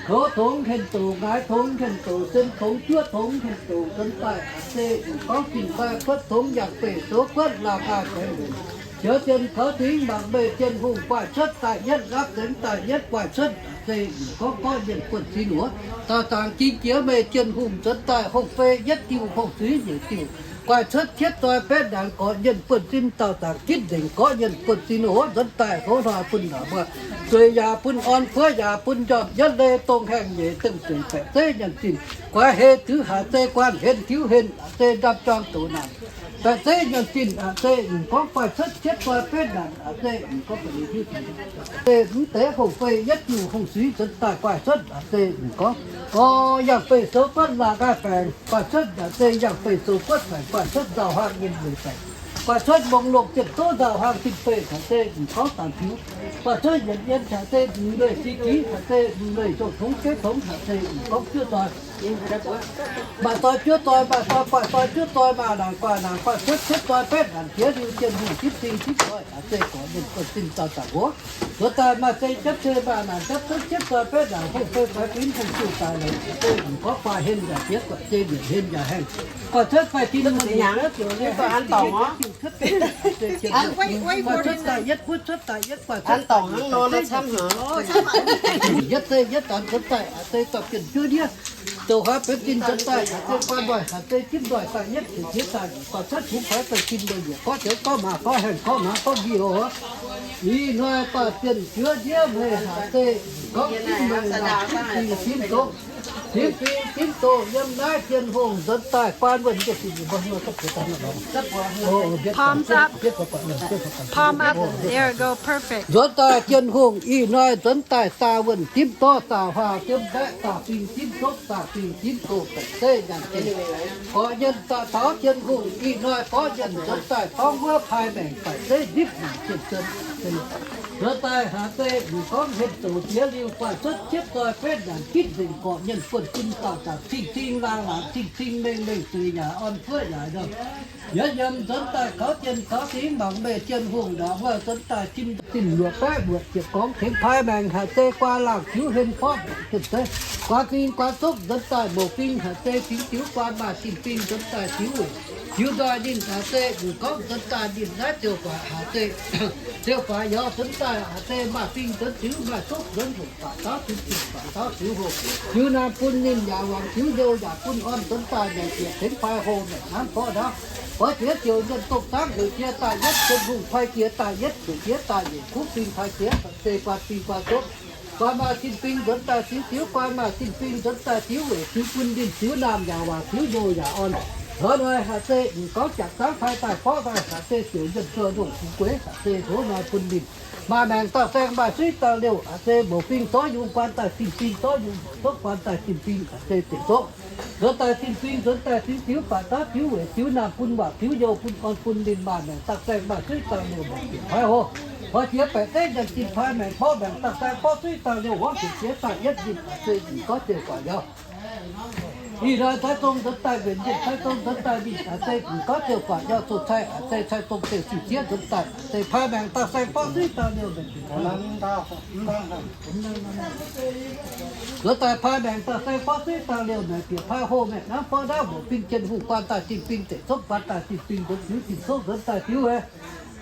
kouv tongx hien douc, ngaix tongx hien douc, sen tongx juov tongx hien douc, nzuonx daaih a'zei gorngv zinh fai guaax tongx yaac fei sou guaax laangh nqaai feix nqenc, qiex zien kaux zingx mangc meih Tin-Hungh guaax cuotv daaih yietv, nqapv zengx daaih yietv guaax cuotv a'zei gorngv gorngv mienh buonv-sin oc. Daauh zaangc ging jiex meih Tin-Hungh nzuonx daaih hongh fei yietv diuh hongh suix nyeic diuh, guaax cuotv cietv doix betv naanc gorx mienh buonv-sin daauh zaangc gitv nzengc gorngv mienh buonv-sin oc. Nzuonx daaih hoz hnoi bun naaic mbuo zueiz yaac bun orn, buov yaac bun njormh, yietv leih dongh haengh nyeic dengh zueiz baeqc zeiv nyanc zinh, guaax hei ziux haaix zei guanh, hlen tiuv hlen a'zei ndamv juang doz naanc, baeqc zeiv nyanc zinh a'zei m'nqorngv guaax cuotv cietv doix betv naanc a'zei m'nqorngv baeqc zeiv mv deix hongh fei yietv diuh hongh suix nzuonx daaih guaax cuotv a'zei m'nqorngv, o, yangh fei sou guaax laangh nqaai baengc guaax cuotv a'zei yangh fei sou guaax baengc guaax cuotv nzauh huaang nyei leiz baengc guaax cuotv mongh longh ziepc zouv nzauh huaang zinh fei a'zei m'nqorngv dangc tiux Baac cuotv yietc yien haaix deix mv leih si gix, haaix deix mv leih zouv tongx geix tongx, haaix deix mv gorngv juov doic. Maaih doic juov doic, maaih doic guaax doic juov doic, maaih naanc guaax naanc guaax cuotv ciepv doic baeqv naanc jiex liuz, jien hungh jipv ding jipv doic, haaix deix gorqv mienh buonv-sin dauh daaih mbuo. Nzuonx daaih maaih deix japv cei, maaih naanc japv cuotv ciepv doic baeqv naanc hungh fei faix fingx hungh jiuh daaih longc, haaix deix mv gorngv guaax hlen yaac jiex, guaax zei mietc hlen yaac haengh. Guaax cuotv faix fingx hungh jiex, guaax cuotv daaih yietv, buov cuotv daaih yietv, guaax cuotv daaih yietv, yietv zei yietv danx nzuonx daaih, haaix deix dorh bienh juov ndiev, zoux huaav benx zinh nzuonx daaih, haaix deix guaax ndoih, haaix deix jipv ndoih daaih yietv, jiex jiex daaih, guaax cuotv fungx faix daaih zinh ndoih yietc gorngv jiex gorngv hmaaz gorngv haengh gorngv hmaaz gorngv nqih oc. Ih hnoi daaih bienh juov ndiev hmei haaix deix gorngv jipv ndoih naanc jipv ding jipv zoqv, jipv fingx jipv doqc yiem naaiv Tin-Hungh nzuonx daaih guaan wuonh. Palms up. Palm up. There you go. Perfect. Nzuonx daaih Tin-Hungh ih hnoi nzuonx daaih zaah wuonh jipv dorv zaah huaah jipv mbaeqv zaah fingx jipv zoqv zaah fingx jipv doqc baeqc zeiv nyanc jiex. Gorqv-mienh daaih taux Tin-Hungh ih hnoi gorqv-mienh nzuonx daaih gorngv wuov paaiv maengc baeqc zeiv ndipv maengc jienv zunv. Nzuonx daaih haaix deix mv gorngv hlen zoux jiex liuz guaax cuotv ciepv doic baeqv naanc jipv nzengc, gorqv-mienh buonv-sin dauh zanc cing-cing laangh laangc cing-cing mengh mengh zuiz yaac orn fuoqv yaac ndorm. Yietv yiem nzuonx daaih gaux jien gaux dingx mangc meih Tin-Hungh ndau wuov nzuonx daaih tim zinh luoqc baeqv muotc ziepc gorngv tengx paaiv maengc haaix deix guaax laangh ziux hlen forv jienh zeiv. Guaax fingx guaax zopv nzuonx daaih mouc fingx haaix deix fingx ziux guaax maaih zinh fingx nzuonx daaih ziux weic ziux ndoih ninh haaix deix mv gorngv nzuonx daaih ninh naaiv ziouc guaax haaix deix ziouc guaax yaac nzuonx daaih haaix deix maaih fingx nzuonx ziux maaih zopv nzuonx hoc baac dauh zinh zinh baac dauh ziux hoc ziux naamh bun ninh yaac wangc ziux youh yaac bun orn nzuonx daaih maengc bieqc tengx paaiv hoc maengc hnamv borqv ndaauv. Oix jiex ziouc mienh dongh zaangv heuc jiex daaih yietv, Tin-Hungh paaiv jiex daaih yietv, heuc jiex daaih weic kuv fingx paaiv jiex se guan fingx guan zopv. Guan maaih zinh fingx nzuonx daaih ziux ziux, guan maaih zinh fingx nzuonx daaih ziux weic ziux bun ninh ziux naamh yaac wangc ziux youh yaac orn. Hnoi-hnoi haaix deix mv gorngv jangx zaangv paaiv daaih borqv daaih haaix deix ziouc mienh zoih ndongh fungx gueix haaix deix hoz hnoi bun ninh maaih maengc dauh saeng maaih suiv dauh liouh haaix deix mouc fingx zorqv yungz guan daaih zinh fingx, zorqv yungz zopv guan daaih zinh fingx haaix deix ziouc zopv. Nzuonx daaih zinh fingx nzuonx daaih ziux ziux baac dauh ziux weic ziux naamh bun waac ziux youh bun orn bun ninh maaih maengc dauh saeng maaih suiv dauh liouh maengc bieqc paaiv hoc. Oix jiex baeqc zeiv nyanc zinh paaiv maengc borqv maengc dauh saeng borqv suiv dauh liouh wuov heuc jiex daaih yietv ninh haaix deix mv gorngv ziouc guaax yaac Ih hnoi cai dong nzuonx daaih mbenc mienh, cai dong nzuonx daaih ninh haaix deix mv gorngv ziouc guaax yaac zoux cai haaix deix cai dong deix sic zieqv nzuonx daaih haaix deix paaiv maengc dauh saeng borqv suiv dauh liouh maengc bieqc paaiv hoc. Nzuonx daaih paaiv maengc dauh saeng borqv suiv dauh liouh maengc bieqc paaiv hoc maengc hnamv borqv ndaauv mouc fingx Tin-Hungh guan daaih zinh fingx deic zopv guan daaih zinh fingx nzuonx ziux zinh zopv nzuonx daaih ziux weic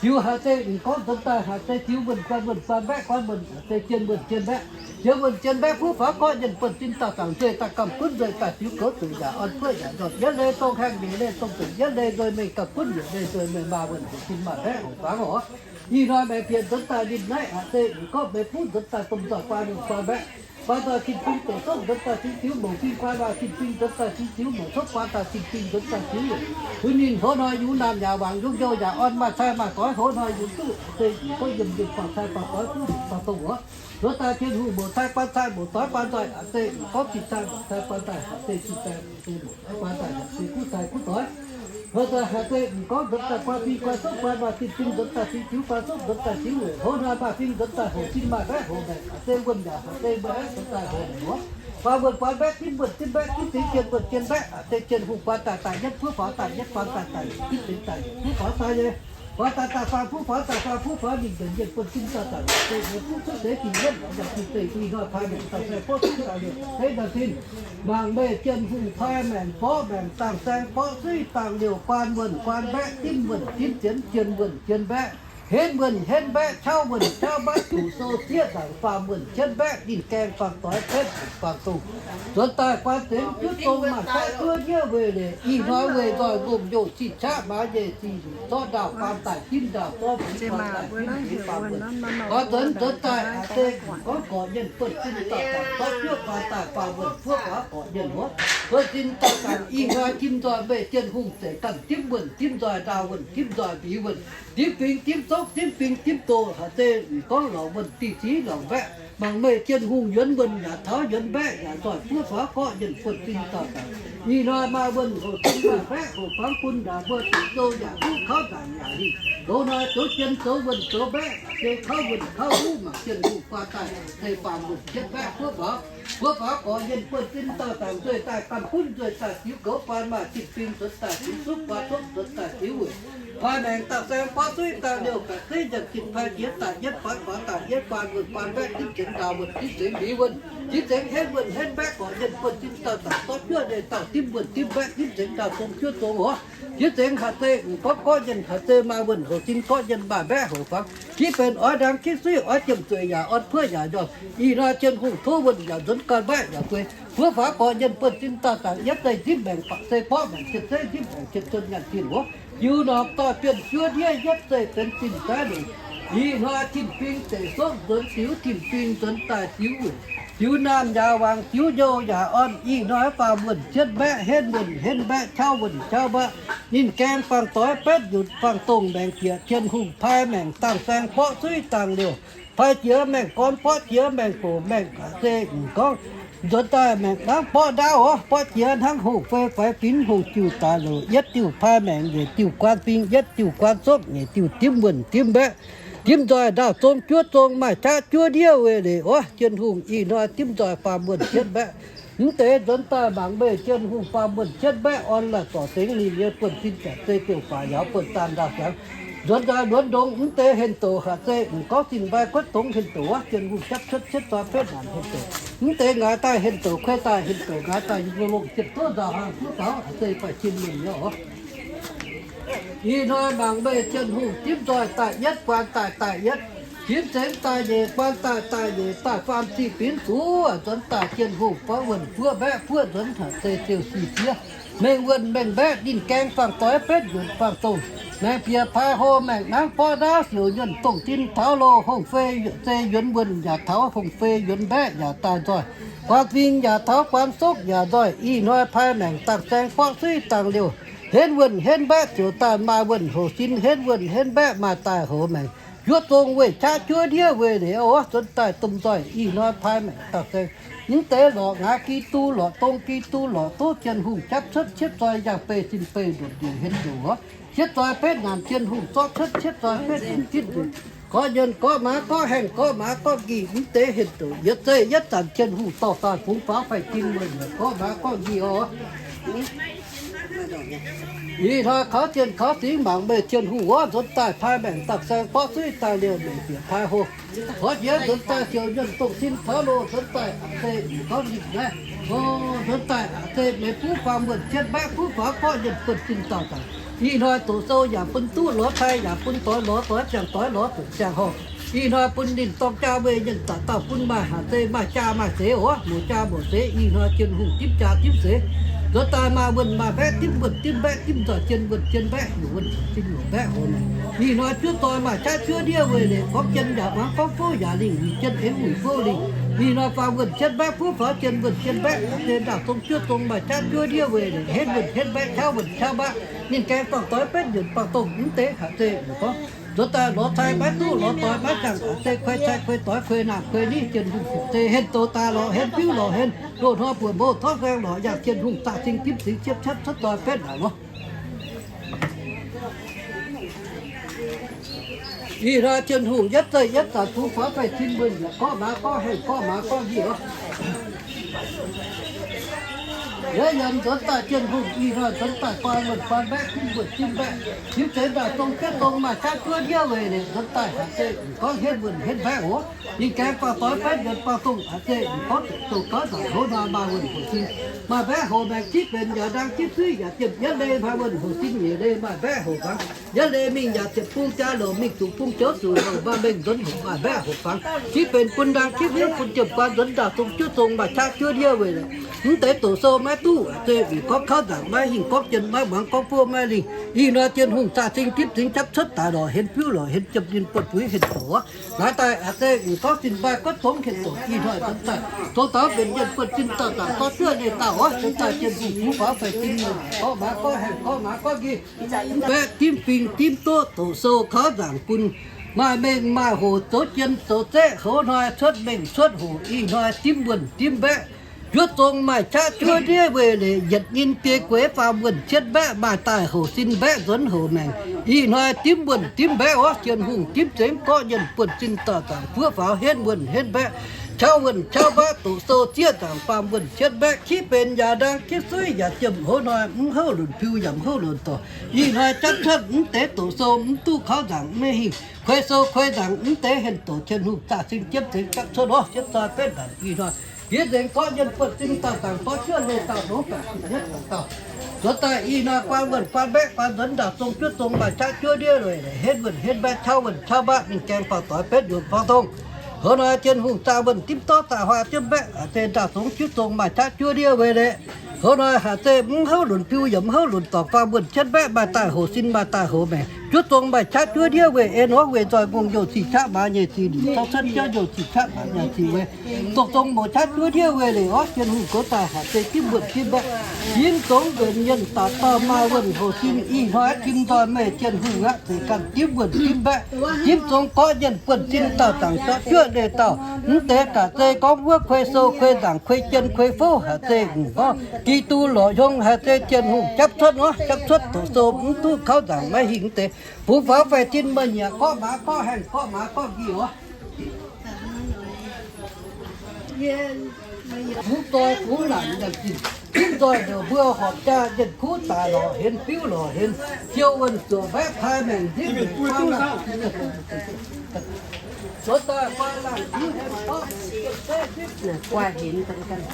ziux haaix deix mv gorngv nzuonx daaih haaix deix ziux wuonh guan wuonh guan mbaeqv guan wuonh haaix deix jien wuonh jien mbaeqv jien wuonh jien mbaeqv kuv faaux gorqv yienh buonv-sin dauh zaangc nzueih daaih gamh gunv nzueih daaih ziux goux zuqc yaac orn fuoqv yaac ndorm yietv leih dongh haengh nyeic leih dongh zuqc yietv leih nzueih mengh gamh gunv yietc leih nzueih mengh maaih wuonh heuc sin maaih mbaeqv heuc fangx oc. Ih hnoi maengc bieqc nzuonx daaih ninh naaiv haaix deix mv gorngv meih buv nzuonx daaih dongh nzoih guan wuonh guan mbaeqv guan nzoih zinh fingx deic zopv nzuonx daaih fingx ziux mouc fingx guan maaih zinh fingx nzuonx daaih fingx ziux mouc zopv guan daaih zinh fingx nzuonx daaih ziux bun ninh hoz hnoi yungz naamh yaac wangc yungz youh yaac orn maaih cai maaih doix hoz hnoi yungz duqv haaix deix mv gorngv yiem yiem guangc cai guangc doix duqv guangc dongh wuov. Nzuonx daaih Tin-Hungh mouc cai guan cai mouc doix guan daaih haaix deix mv gorngv zinh cai mouc cai guan daaih haaix deix zinh cai mouc cai guan daaih haaix deix kuv cai kuv doix. Nzuonx daaih haaix deix mv gorngv nzuonx daaih guan fingx guan zopv guan maaih zinh fingx nzuonx daaih fingx ziux guan zopv nzuonx daaih ziux weic hoz hnoi maaih fingx nzuonx daaih hoc zinh maaih mbaeqv hoc maengc haaix deix wuonh yaac haaix deix mbaeqv nzuonx daaih hoc maengc wuov. Guan wuonh guan mbaeqv zinh wuonh zinh mbaeqv zinh deix jien wuonh jien mbaeqv haaix deix Tin-Hungh guan daaih daaih yietv kuv faaux daaih yietv guan daaih daaih yietv deix daaih yietv kuv faaux daaih nyei. Guan daaih daaih faang kuv faaux daaih faang kuv faaux ninh mbenc mienh buonv-sin dauh zaangc deix mbuo kuv cuotv seix dingc yietv yaac dingc deix ih hnoi paaiv maengc dauh saeng borqv suiv dauh liouh deix nzangc-zinh. Mangc meih Tin-Hungh paaiv maengc borqv maengc dauh saeng borqv suiv dauh liouh guan wuonh guan mbaeqv zinh wuonh zinh zienx jien wuonh jien mbaeqv henv wuonh henv mbaeqv qauv wuonh qauv mbaeqv zuqc sou zieqv nzaangc faam wuonh jienv mbaeqv ninh gaeng faam doix betv faam dongh. Nzuonx daaih guan dengx juov dong maaih saaiv duov nyiev weic leic ih hnoi weic nzoih ngomh youh zinh qaqv maaz nyeic zinh zorqv ndaauh guan daaih jimv ndaauh zorqv mbuo guan daaih jimv mbuo guan wuonh. Guan nzuonx nzuonx daaih haaix deix gorngv gorqv-mienh buonv-sin dauh zaangc zorqv juov guan daaih faam wuonh fuov faaux gorqv-mienh wuov. Buonv-sin dauh zaangc ih hnoi jimv nzoih meih Tin-Hungh zeic ganh jimv wuonh jimv nzoih ndaauh wuonh jimv nzoih mbiz wuonh dimv fingx dimv zopv dimv fingx dimv doz haaix deix mv gorngv lorngc wuonh diuh ziex lorngc mbaeqv Mangc meih Tin-Hungh yuonx wuonh yaac taux, yuonx mbaeqv yaac nzoih, buov faaux gorqv yienh buonv-sin dauh daic. Ih hnoi maaih wuonh hoc sin maaih mbaeqv hoc fangx bun ndaangc mbuo zuqc sou yaac duqv kauv ndaangc yaac lingh. Loz hnoi zoux jien zoux wuonh zoux mbaeqv se kauv wuonh kauv huv mangc Tin-Hungh guaa daaih se baamh wuonh cietv mbaeqv buov faaux. Buov faaux gorqv yienh buonv-sin dauh daic, nzueih daaih ganh gunv nzueih daaih ziux goux, baan maaih zinh bing nzuonx daaih ziux suqv, baan suqv nzuonx daaih ziux wuic. Pai maengc dangh saeng borqv suiv dangh liouh, ga'zeiv njaangc zinh pai jiex daaih yietv, faix faaux daaih yietv, baan wuonh baan mbaeqv dimv zengx ndaauh wuonh dimv zengx liuz wuonh, dimv zengx henv wuonh henv mbaeqv gorqv yienh buonv-sin dauh daic zorqv juov nyei dauh dimv wuonh dimv mbaeqv dimv zengx ndaauh zong juov zong oc. Dimv zengx haaix zeiz m'gorngv gorqv yienh haaix zeiz maaih wuonh hoc sin gorqv yienh maaih mbaeqv hoc fangx. Ginv benx oix ndaangc ginv suiv oix jiem zueiz yaac orn puoqv yaac njormh. Ih hnoi Tin-Hungh tov wuonh yaac nzuonx ganh mbaeqv yaac guei. Buov faaux gorqv yienh buonv-sin dauh daic yietv zeiz dimv maengc baac se borqv maengc jienh zeiv dimv maengc jienh zunh nyaanh zinh wuov. Jiu norm doix bienh juov ndiev yietv zeiz benx zinh zaaiv longc. Ih hnoi tin-bing deic sopv nzuonx ziux, tin-bing nzuonx daaih ziux wuic, ziux naamh yaac wangc, ziux njouh yaac orn. Ih hnoi faam wuonh cietv mbaeqv, henv wuonh henv mbaeqv, qauv wuonh qauv mbaeqv, ninh gaeng faang doix betv nyunc faang dongh maengc bieqc Tin-Hungh pai maengc dangh saeng borqv suiv dangh liouh. Pai jiex maengh gorn, borqv jiex maengh goc, maengh ga'se m'nqorngv nzuonx daaih maengh hnangv borqv ndaauv oc. Borqv jiex hnangv hungh fei faix finx hungh jiuh daaix louc, yietv diuh pai maengc, nyiec diuh guaan fing, yietv diuh guaan sopv, nyiec diuh dimv wuonh dimv mbaeqv, dimv nzoih ndaauh zong juov zong, maaih qaqv juov ndiev weic leiz oc. Tin-Hungh ih hnoi dimv nzoih faam wuonh cietv mbaeqv. Mv deix nzuonx daaih mangc meih Tin-Hungh faam wuonh cietv mbaeqv orn laaih zorc zengx ninh nyei buonv-sin, jaax zei biouv faaux yaauz buonv-daanh ndaauh siangx. Nzuonx daaih luonx ndongx mv deix henh douc haac zei m'nqorngv zinh mbaih guotv dongx henh douc wuov, Tin-Hungh japv cuotv cietv zoi betv naanc henh douc. Mv deix ngaix daaih henh douc, kuei daaih henh douc, ngaix daaih lungh ziepc duqv nzauh hlang duqv faaux haac zei faix-tin muonh nyei oc. Ih hnoi mangc meih Tin-Hungh dimv nzoih daaih yietv, guaan daaih daaih yietv, dimv zengx daaih nyeic, guaan daaih daaih nyeic, daaih faam ziqc binv zuqc nzuonx daaih Tin-Hungh buov wuonh buov mbaeqv buov nzuonx haac zei ziouc sic fiev. Mengh wuonh mengh mbaeqv ninh gaeng faang doix betv nyunc faang dongh. Maengc bieqc pai hlo maengc hnangv borqv ndaauv siouc nyuonh dongh din taux loh, hungh fei zei yuonx wuonh yaac taux, hungh fei yuonx mbaeqv yaac daaih nzoih, guaan fing yaac taux, guaan sokv yaac nzoih. Ih hnoi pai maengc dangh saeng borqv suiv dangh liouh, henv wuonh henv mbaeqv ziouc daaih maaih wuonh hoc sin, henv wuonh henv mbaeqv maaih daaih hoc maengc. Juov zong weih qaqv juov ndiev weic leiz oc, nzuonx daaih domh nzoih. Ih hnoi pai maengc dangh saeng, mv deix lorqc ngaax Giduc lorqc, dongh Giduc lorqc, duqv Tin-Hungh japv cuotv cietv zoi yangh beih zinh beih nduqc nduqc henv nduqc oc. Cietv zoi betv naanc Tin-Hungh zorqv cuotv cietv zoi betv naanc zinh nduqc. Gorqv nyienh gorqv maaz gorqv haengh gorqv maaz gorqv nqih, mv deix henh douc yietv zeiv yietv zanc Tin-Hungh dorh daaih bungx faaux faix-tin muonh, gorqv maaz gorqv nqih oc. Ih hnoi kaux zienh kaux singx mangc meih Tin-Hungh wuov, nzuonx daaih pai maengc dangh saeng borqv suiv dangh liouh, maengc bieqc pai hlo. Gorqv jiex nzuonx daaih siouc nyuonh dongh sin taux loh, nzuonx daaih a'zei m'nqorngv ninh naaiv. O, nzuonx daaih a'zei meih buv faam wuonh cietv mbaeqv buv faaux gorqv nyienh buonv-sin dauh daic. Ih hnoi doqc sou yaac bun duqv, lorz tai yaac bun doix lorz, doix ziangh doix lorz doqc ziangh horngh. Ih hnoi bun ninh dorng jaa weih nyienh dauh dauh bun maaih haac zei maaih jaa maaih seix oc, muoc jaa muoc seix. Ih hnoi Tin-Hungh dimv jaa dimv seix. Nzuonx daaih maaih wuonh maaih mbaeqv dimv wuonh dimv mbaeqv dimv nzoih jien wuonh jien mbaeqv heuc wuonh zinh heuc mbaeqv hoc maengc. Ih hnoi juov doix maaih qaqv juov ndiev weic leiz gorngv jien yaac muangx gorngv fouv yaac lingh, wuic jien eix wuic fouv lingh. Ih hnoi faam wuonh cietv mbaeqv buov faaux jien wuonh jien mbaeqv, a'zei ndaauh zong juov zong maaih qaqv juov ndiev weic leiz henv wuonh henv mbaeqv qauv wuonh qauv mbaeqv. Ninh gaeng faang doix betv nyunc faang dongh mv deix haac zei m'nqorngv. Nzuonx daaih lorz tai maiv duqv, lorz doix maiv jangh, a'zei kuei tai kuei doix kuei naamh kuei niv, Tin-Hungh fu'jueiv henh douc daaih lorqc henv, biuv lorqc henv, loz-hnoi buonc mouh torv saeng lorqc yangh, Tin-Hungh za'cing dimv singx ciepv ciepv cuotv doix betv naaic nor. Ih hnoi Tin-Hungh yietv zeiv yietv zanc bungx faaux faix-tin muonh, gorqv maaz gorqv haengh, gorqv maaz gorqv nqih oc. Yie yiem nzuonx daaih Tin-Hungh ih hnoi nzuonx daaih guaan wuonh guaan mbaeqv, dimv wuonh dimv mbaeqv, dimv zeix daaih dong jienv dong maaih qaqv juov ndiev weic leiz nzuonx daaih haac zei m'nqorngv henv wuonh henv mbaeqv oc. Ninh gaeng faang doix betv nyunc faang dongh a'zei m'nqorngv doqc doqc gauv nzangc, hoz hnoi maaih wuonh hoc sin, maaih mbaeqv hoc maengc, zipv benx yaac ndaang, zipv suiv yaac ziepc yietv leiz maaih wuonh hoc sin, nyiec leiz maaih mbaeqv hoc fangx. Yietv leiz mingh yaac ziepc bung jaa louc, mingh zuqc bung joux zuqc louc, maaih mengh nzuonx hoc maaih mbaeqv hoc fangx. Zipv benx bun ndaang, zipv hiuv bun jiem guaan, nzuonx ndaauh zong juov zong maaih qaqv juov ndiev weic leiz mv deix doqc sou maiv duqv, a'zei m'nqorngv kauv nzangc maiv hingh, gorngv jien maiv muangx, gorngv fouv maiv lingh. Ih hnoi Tin-Hungh za'cing dimv singx japv cuotv daaih lorqc henv, biuv lorqc henv, jiem ninh buonv-buix henv douc oc. Naaiv daaih a'zei m'nqorngv zinh mbaih guotv dongx henv douc. Ih hnoi nzuonx daaih dongh taux benx yienh buonv-sin dauh daaih gorqv duqv nyei dauh oc. Nzuonx daaih Tin-Hungh bungx faaux faix-tin muonh, gorqv maaz gorqv haengh, gorqv maaz gorqv nqih, mbaeqv dimv fingx dimv doqv, doqc sou kauv nzangc bun Maaih mengh maaih hoc zoux jien zoux zeqv, hoz hnoi cuotv mengh cuotv hoc, ih hnoi dimv wuonh dimv mbaeqv. Juov zong maaih qaqv juov ndiev weih leic, yietc nyinh biei gueix faam wuonh cietv mbaeqv, maaih daaih hoc sin mbaeqv nzuonx hoc maengc. Ih hnoi dimv wuonh dimv mbaeqv orv, Tin-Hungh dimv zengx gorqv nyienh buonv-sin dauh zaangc fuov faaux henv wuonh henv mbaeqv, qauv wuonh qauv mbaeqv, doqc sou zieqv nzaangc faam wuonh cietv mbaeqv, kiv benx yaac ndaang, kiv suiv yaac ziemh, hoz hnoi mv houv lunc piu yaac mv houv lunc dorc. Ih hnoi japv cuotv mv deix doqc sou mv duqv kaux nzaangc maiv hingh, kuei sou kuei nzaangc mv deix henh doqc Tin-Hungh zaah sin jiemv zengx japv cuotv orv, jienv zoi betv ndanc ih hnoi. Yie nzengc gorqv nyienh buonv-sin dauh zaangc dorv juov leih dauh longx baeqc ziepc yietv dauh. Nzuonx daaih ih hnoi guaan wuonh guaan mbaeqv guaan nzuonx ndaauh zong juov zong maaih qaqv juov ndiev weih leic, henv wuonh henv mbaeqv, qauv wuonh qauv mbaeqv, ninh gaengh faaux doix betv nduonx faaux dongh. Hoz hnoi Tin-Hungh zaah wuonh dimv dorv zaah huaah jienv mbaeqv, haaix zeiz ndaauh zong juov zong maaih qaqv juov ndiev weih leic. Hoz hnoi haaix zeiz mv houv lunc piu yaac mv houv lunc dorc, faam wuonh cietv mbaeqv, maaih daaih hoc sin maaih daaih hoc maengc. Juov zong maaih qaqv juov ndiev weih en orv, weih nzoih ngongh youh cih qaqv maaz nyei cih lic, zorqv cuotv jauv youh cih qaqv maaz nyei cih weih. Dongh zong mouz qaqv juov ndiev weih leic orv, Tin-Hungh goux daaih haaix zeiz dimv wuonh dimv mbaeqv. Yinv zongx nqenc mienh daaih dauh maaih wuonh hoc sin, ih hnoi tim nzoih meih Tin-Hungh aqv, zeiz ganh dimv wuonh dimv mbaeqv. Yinv zongx gorqv nyienh buonv-sin dauh zaangc dorv juov leih dauh, mv deix gaax zeiz gorngv wuov kuei sou kuei nzaangc kuei jien kuei fouv haaix zeiz ngc orv, Giduc lorqc hiong haaix zeiz Tin-Hungh japv cuotv orv, japv cuotv doqc sou mv duqv kaux nzaangc maiv hingh mv deix. Bungx faaux faix-tin meih nyiec gorqv maaz gorqv haengh gorqv maaz gorqv nqih orv. Bungx doix bungx naanc yaac zinh, zinh nzoih ndouc mbuo horpc jaa, njien kuv daaih lorqc henv, biuv lorqc henv, siou wuonh zuoqc mbaeqv, pai maengc nzipv maengc, guaan laangh tiux henv orv, guaan henv dangh ganh.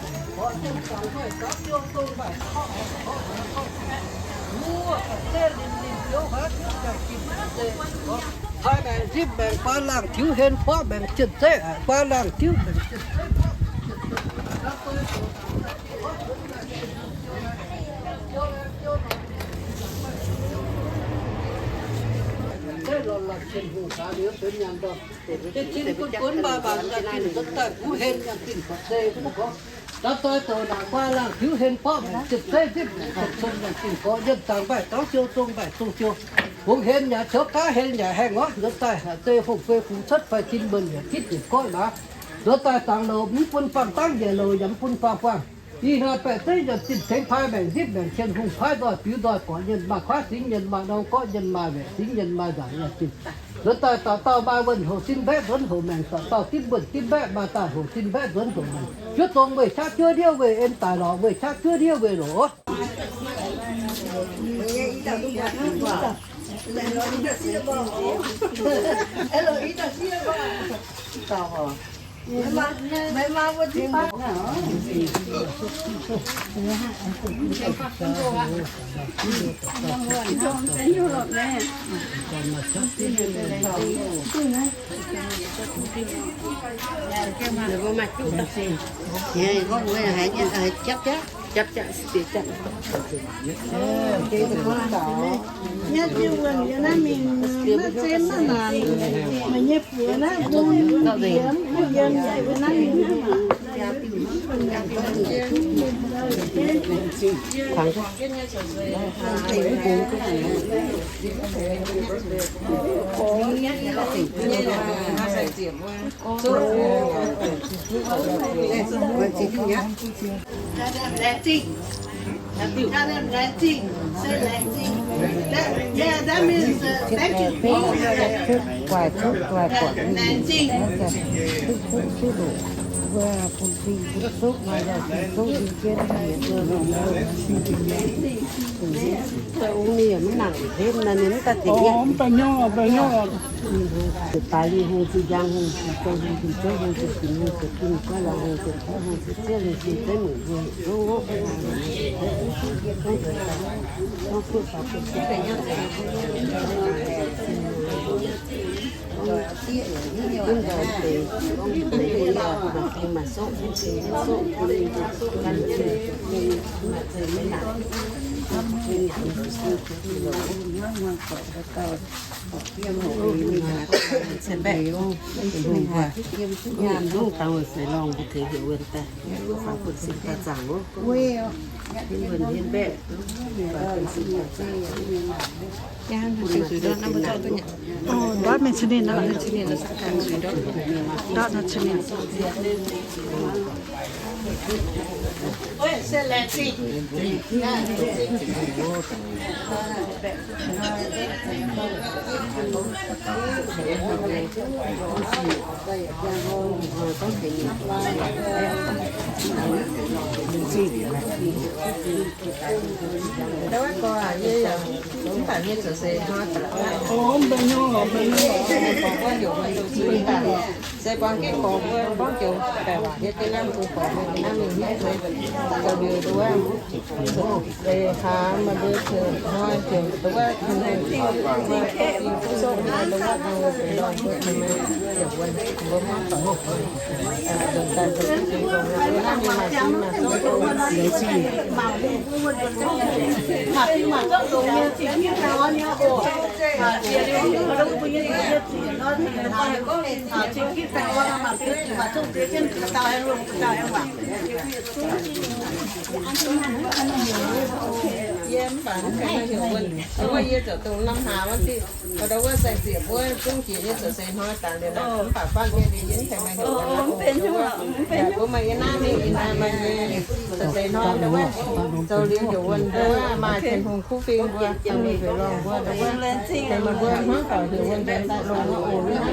Pai maengc nzipv maengc, guaan laangh tiux henv, porv maengc cien zeiv, guaan laangh tiux maengc cien zeiv. Tin-Hungh gunv gunv maaih maanc yaac zinh nzuonx daaih, kuv henv yaac zinh gorqv-zeiv mv gorngv. Daaih doix douc naanc guaan laangh tiux henv, porv maengc cien zeiv nzipv maengc, cien cong yaac zinh gorqv, yienh zaangc mbaih dorngx siou, zong mbaih zong siou. Bungx henv yaac, ciouv gaav henv yaac haengh orv. Nzuonx daaih haaix zeiz hungh guei fungx cuotv faix-tin mbuonx yaac gitv njiec goiv maaz. Nzuonx daaih zaangc louc mv bun faam dangv, njiec louc yaac mv bun faam buangh. Ih hnoi baeqc zeiv yaac zinh tengx pai maengc nzipv maengc, Tin-Hungh paaiv nzoih biux nzoih, gorqv nyienh maaih kuaaiv singx nyienh, maaih norm gorqv nyienh, maaih waeqc singx nyienh, maaih nzaangc yaac zinh. Nzuonx daaih dauh dauh maaih wuonh hoc sin mbaeqv nzuonx hoc maengc, dauh dauh dimv wuonh dimv mbaeqv, maaih daaih hoc sin mbaeqv nzuonx hoc maengc. Juov zong weih qaqv juov ndiev weih en daic lorqc, weih qaqv juov ndiev weih loc. Nyei wuonh yiem naaiv mingh, naaiv zem naaiv naanc, meih nyei buoz naaiv bun yiem, bun yiem yaac yiem naaiv mingh. Laengz zingh. Tell them laengz zingh. Say laengz zingh. That, yeah, that means, uh, thank you. Laengz zingh. Mv baac nyungc, baac nyungc. Deix daaih lingh hungh, zuqc njang hungh, zuqc zong hungh, zuqc zouv hungh, zuqc zinh hungh, zuqc zinh guaiv laangz hungh, zuqc kuv hungh, zuqc zieqv hungh, zuqc zeiv mueic hungh, zuqc zouv hungh, zuqc zouv hungh, zuqc zouv hungh, zuqc zouv hungh, Ndortv mingh cin ninh nor, ndortv nor cin ninh. Se buang jienv gorx mbuo gorngv joux baeqc waac yie ga'naaiv mbuo gorx mbuo ga'naaiv mingh hiuv zuqc zoux liuz nduov. Eix haaix maaih mbuo ziouc hnoi ziouc nduov, fuqv soqv maaih nduov, nduov mbuo tengx mbuo ziouc wuonh mbuo mv dorngc. Yie mv baac mv gaengh heuc wuonh, wuov yie ziouc dongh lamh hlaax wuov deix, wuov deix wuov sai-zieqc mbuo zungv jiex nyei ziouc seix hnoi dangx liuz naaic, mv baac fatv nyei liuz yie mv gaengh maaih heuc wuonh. Mbuo maaih yie naaiv mingh, yie naaiv maaih nyei, ziouc seix hnoi dongh wuov zoux liuz heuc wuonh, dongh wuov maaih Tin-Hungh kuv fing mbuo, dongh mingh heuc lorngh mbuo, dongh wuov deix maaih mbuo hnangv taux heuc wuonh deix daaih longx wuov oc.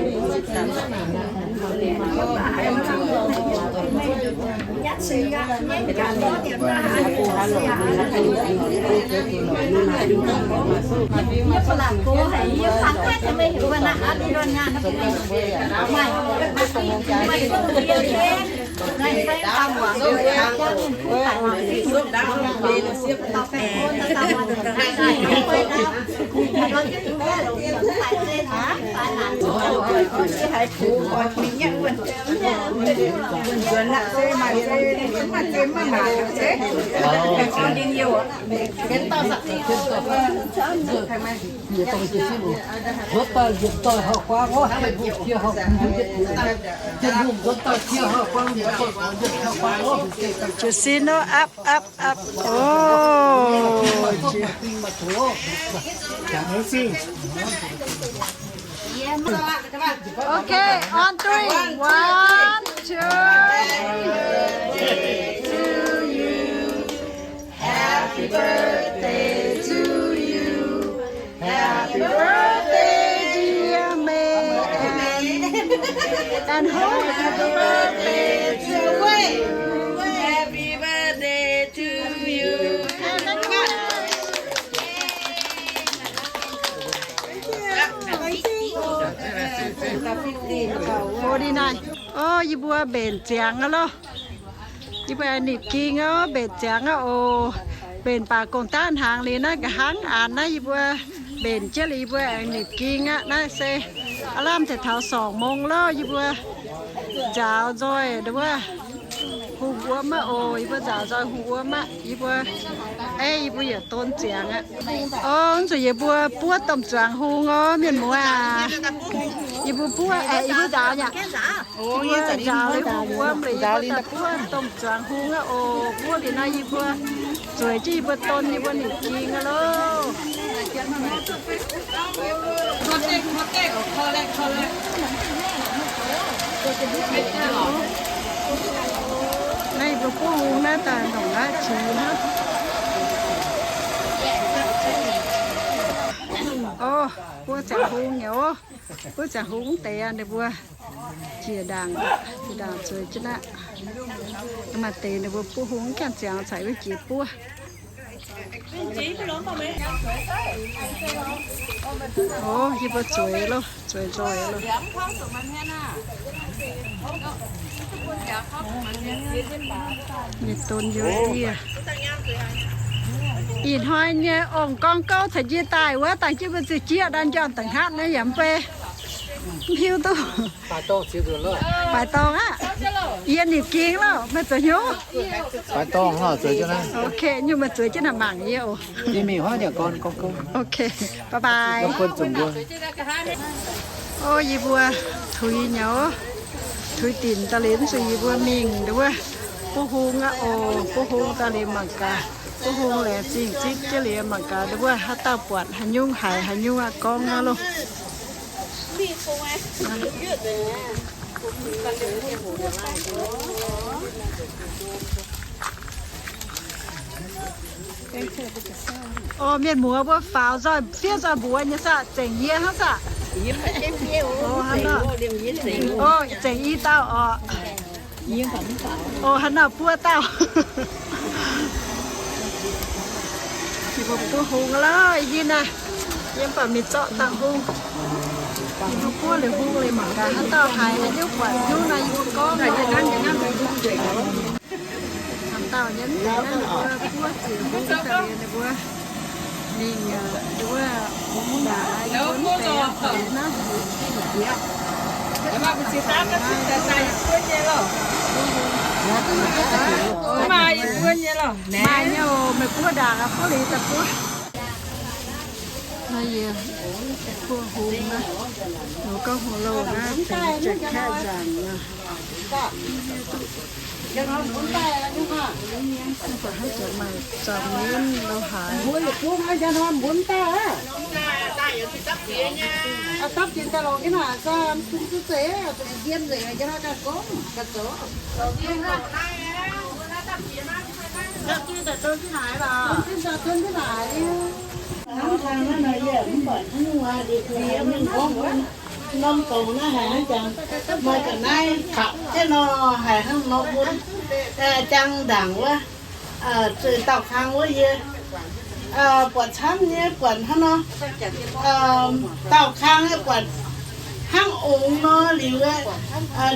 Jiez sin nor, apv, apv, apv. Oh, okay, on three. One, two, three. To you. Happy birthday to you. Happy birthday, dear May. And, and who? Happy birthday to you. Happy birthday to you. Forty-nine. Orv, yie mbuo mbenc ziangx aqv loh. Yie mbuo aengx nipc ging aqv, mbenc ziangx aqv oc. Mbenc baac gong-daqv hnaangx liuz naaiv nqa'haav aanx naaiv yie mbuo mbenc jienv liuz yie mbuo aengx nipc ging aqv. Naaiv se aav lamh deix taux sorngc mong loh, yie mbuo nzaaux nzoih wuov hungh wuom aqv oc. Yie mbuo nzaaux nzoih hungh wuom aqv. Yie mbuo, ei, yie mbuo yietc don ziangx aqv. Orv, zuqc yie mbuo buov domh zuangx hung orv, mienh muoz aac. Yie mbuo buov, aeqv, yie mbuo nzaaux yaac. Yie mbuo nzaaux liuz hungh wuom liuz, yie mbuo daaih buov domh zuangx hung aqv oc. Buov liuz nor yie mbuo zueiz jienv yie mbuo don yie mbuo nipc ging aqv loh. Naaiv yie mbuo buov hung naaiv daaih ndongc naaiv zuiz hnangv. Orv, buov ziangx hung nyei orv. Buov ziangx hung deix aqv, ninh mbuo jiex ndaangc, jiex ndaangc zueiz jienv aqv. Maaih deix ninh mbuo buov hung mv gaengh ziangx caux wuov jiex buov. Orv, yie mbuo zueiz loh, zueiz nzoih loh. Mienh don yie ndiev. Ih hnoi nyei ong-gorngv gouv caux njie daaih wuov, dangh jienv mbuo ziex jieqv ndan njormh da'hngatv naaiv yaac mv bei. Mv hiuv duqv. Baaic dorngx aqv. Yie ninh ging lorqc, meih zueiz hnyouv. Ok, nyungc meih zueiz jienv naaic mangc yie oc. Ok, bye bye. O, yie mbuo tuix nyei, tuix dinc daaih liuz zuqc yie mbuo mingh nduov buov hung aqv oc. Buov hung daaih liuz mangc gaax, buov hung laengz zingh zipv jienv liuz mangc gaax nduov haaix dauh buatc haaix nyungc haiz haaix nyungc aqv gorngv aqv loh. O, mienh muoz mbuo faaux nzoih fiev nzoih mbuox nyei saah? Zengc yie hnangv saah? O, zengc i dauh oc. O, haaix nor buov dauh? Yie mbuo buov hung lorqc, yie naaiv, yie mv baac mingh zorqv dangh hung. Yie mbuo buov liuz hung liuz mangc gaax haaix dauh haiz haaix nyungc buatc nyungc naaiv yie mbuo gorngv. Haaix dauh nyei mv deix naaiv ninh mbuo buov ziec hung daaih liuz ninh mbuo mingh, ninh mbuo mungv naaic yie mbuo mv deix naaiv. Maaih nyei oc, meih buov ndaangc aqv, buov liuz daaih buov. Naaiv yie buov hung naaiv, ninh gorngv hung louh naaiv, benx jai-kaeqv nzaangc nor. Mv baac hnangv jiex maaih zaux mienv lo haaix. Hnangv taux naaiv nor yie mv buatc haaix nyungc aqv, liuz yie mingh gorngv norm dorngx naaiv haiz hnangv jangx, maaih ga'naaiv kaux jienv nor, haiz hnangv norm mun, jang ndaangc wuov, zueiz daauh kang wuov yie buatc camv nyei, buatc hnangv nor, daauh kang nyei buatc hnangv ongx nor liuz,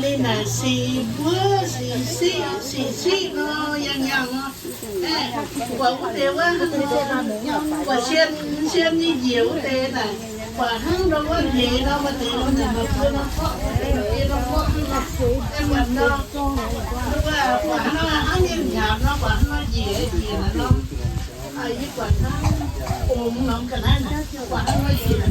ninh naaic sic mbuov sic siqv sic siqv nor, yangh yangh nor. Buatc wuov deix wuov, buatc sien, sien nyei njiec wuov deix naaic, buatc hnangv ndau wuov nyeiz nor, maaih deix nor, maaih buo nor, buo nor, buo nor, buatc nor, buatc hnangv nor, hnangv nyei nziaamc nor, buatc hnangv nor njiec njiec naaic nor. Yie buatc hnangv ongx norm ga'naaiv naaic, buatc hnangv nor njiec.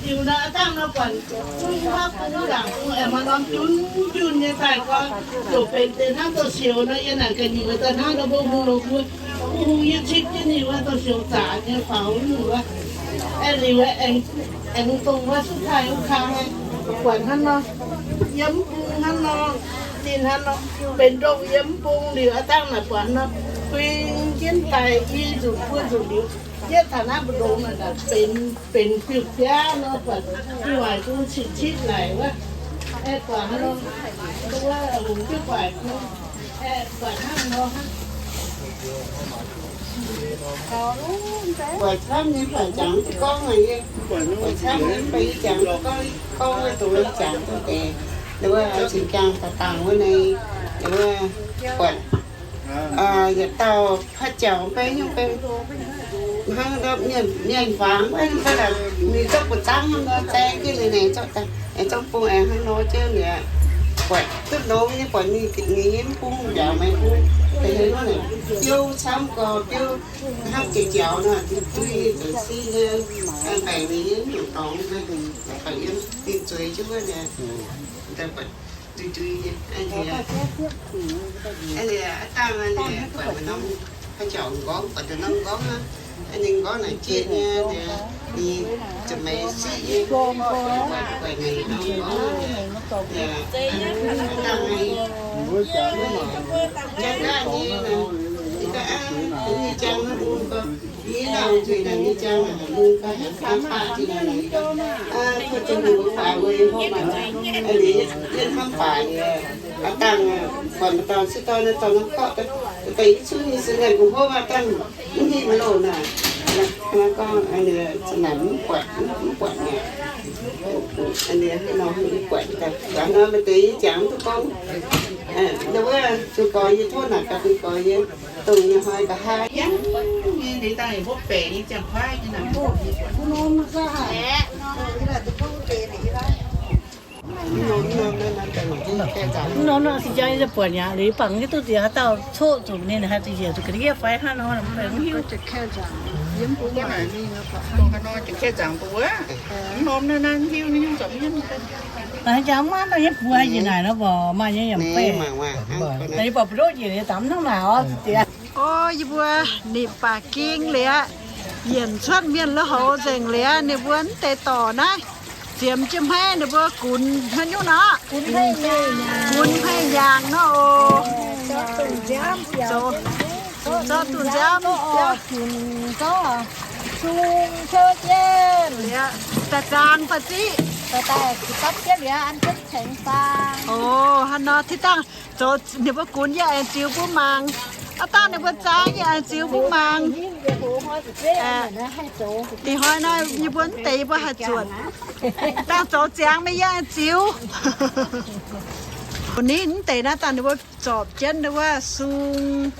Liuz naaic dangh nor buatc bung haav bung ndaangc bung aengx maaih norm junv junh nyei daaih gorngv, ziouc benx deix hnangv douz-sioux nor, yie naaic ga'nyiec daaih hnangv nor mbuo hung loz mbuo, mbuo hung yie cipv jienv ninh wuov douz-sioux zaqc nyei faaux wuov. Aeqv, liuz aengx dongh wuov suv taaih wuov kang, buatc hnangv nor, yiem bung hnangv nor, ninh hnangv nor, benx ndongh yiem bung liuz aqv dangh naaic buatc hnangv nor, huing jienv daaih i nzunc buo nzunc liuz, yietv taux naaiv mbu'ndongx naaic benx, benx fiuv-biaav nor, buatc gu'nguaaic bung citv-citv laic wuov. Aeqv, buatc hnangv nor, wuov hungx jienv gu'nguaaic bung, aeqv, buatc hnangv nor hnangv. Buatc camv nyei, buatc jangx duqv gorngv aqv. Buatc camv nyei, buatc yie jangx duqv gorngv, gorngv wuov dongh yie jangx duqv deix. Wuov cing-jangx daaih dangh wuov naaic, wuov buatc yietc dauh haaix jauv mv bei nyungc bei, hnangv mienh, mienh fangx wuov, mv baac ninh zorqv buoz-zaangv hnangv nor zaeng jienv ninh, ninh zorqv daaih, zorqv bung aengx hnangv nor jienv mi'aqv. Buatc duqv longx nyei, buatc ninh, ninh nyei mv bung mbiaauc maiv bung, deix haaix nor naaic biouv camv gorx, biouv hnangv jiex jaux nor, dui dui zeix siqv nyei, mbaengc ninh nyei nyungc dorngx, ninh zueiz jienv wuov, dui dui nyei, aa, dangh ninh buatc norm haaix jauv m'nqorngv, buatc deix norm m'nqorngv aqv. Ninh m'nqorngv naaic jieqv nyei, ninh ziepc meix siqv nyei, buatc ninh norm m'nqorngv, dangh ninh jangv nyei, ninh jangv naaiv mbuo gorngv, yie nangh nzuih naaic, yie jangv naaic mbuo gorngv, aa, baac jiex naaic, aa, kuv jiex mbuo faix mbuo yie hopv aqv, aa, liuz yie hnamv faix nyei, aa, dangh, buatc maaih dauh sieqv dorn, naaiv dorn naaiv korqv, daaih yie cuotv nyei se naaic mbuo hopv aqv, dangh mv hingh maiv loz naaic, naaiv gorngv, aa, naaic mv buatc, mv buatc mi'aqv. Aa, naaiv nor mv buatc daaih, gaax nor maaih deix yie jangx mv duqv gorngv, aa, wuov zuqc gorx yie tov naaic gaax, zuqc gorx yie dongh nyei hnoi ga'haav yangh nyei, deix dangh yie hopv baeqc nyei ziangh kuaaiv nyei naaic. Mv norm nor se jaa yie buatc yaac liuz bangc nyei duqv nziex haaix dauh coqv zuqc ninh haih zuqc njiec zuqc ga'ndiev fai hnangv nor. Mv norm naaiv hiuv nyei nyungc zorqv mienh. Jaa mv maaih dauh nyei buo njiec naaic nor mborqc maaih nyei yaac mv bei. Yie buatc mbu'ndongv njiec liuz daaih mv hnangv naaic orv diex. O, yie mbuo nipc baac ging liuz, yienc cuotv mienh lui-houx nzengc liuz, ninh mbuo mv deix dorc naaiv ziemx jienv hmeiv ninh mbuo gunx haaix nyungc nor, gunx hmei nyaangc nor oc. Zorqv duqv nziaamv, sung, cou jienv, daaih zaangc fai ziqv. O, hnangv nor, tiv dangh zoux ninh mbuo gunx yie aengx ziux mbuo mangc. Aav dangh ninh mbuo zaangc yie aengx ziux mbuo mangc. Da'nyeic hnoi nor yie mbuo mv deix yie mbuo haih zuotc. Dangh zoux ziangx mingh yie aengx ziux. Ninh mv deix naaiv dangh ninh mbuo zorpc jienv wuov sung,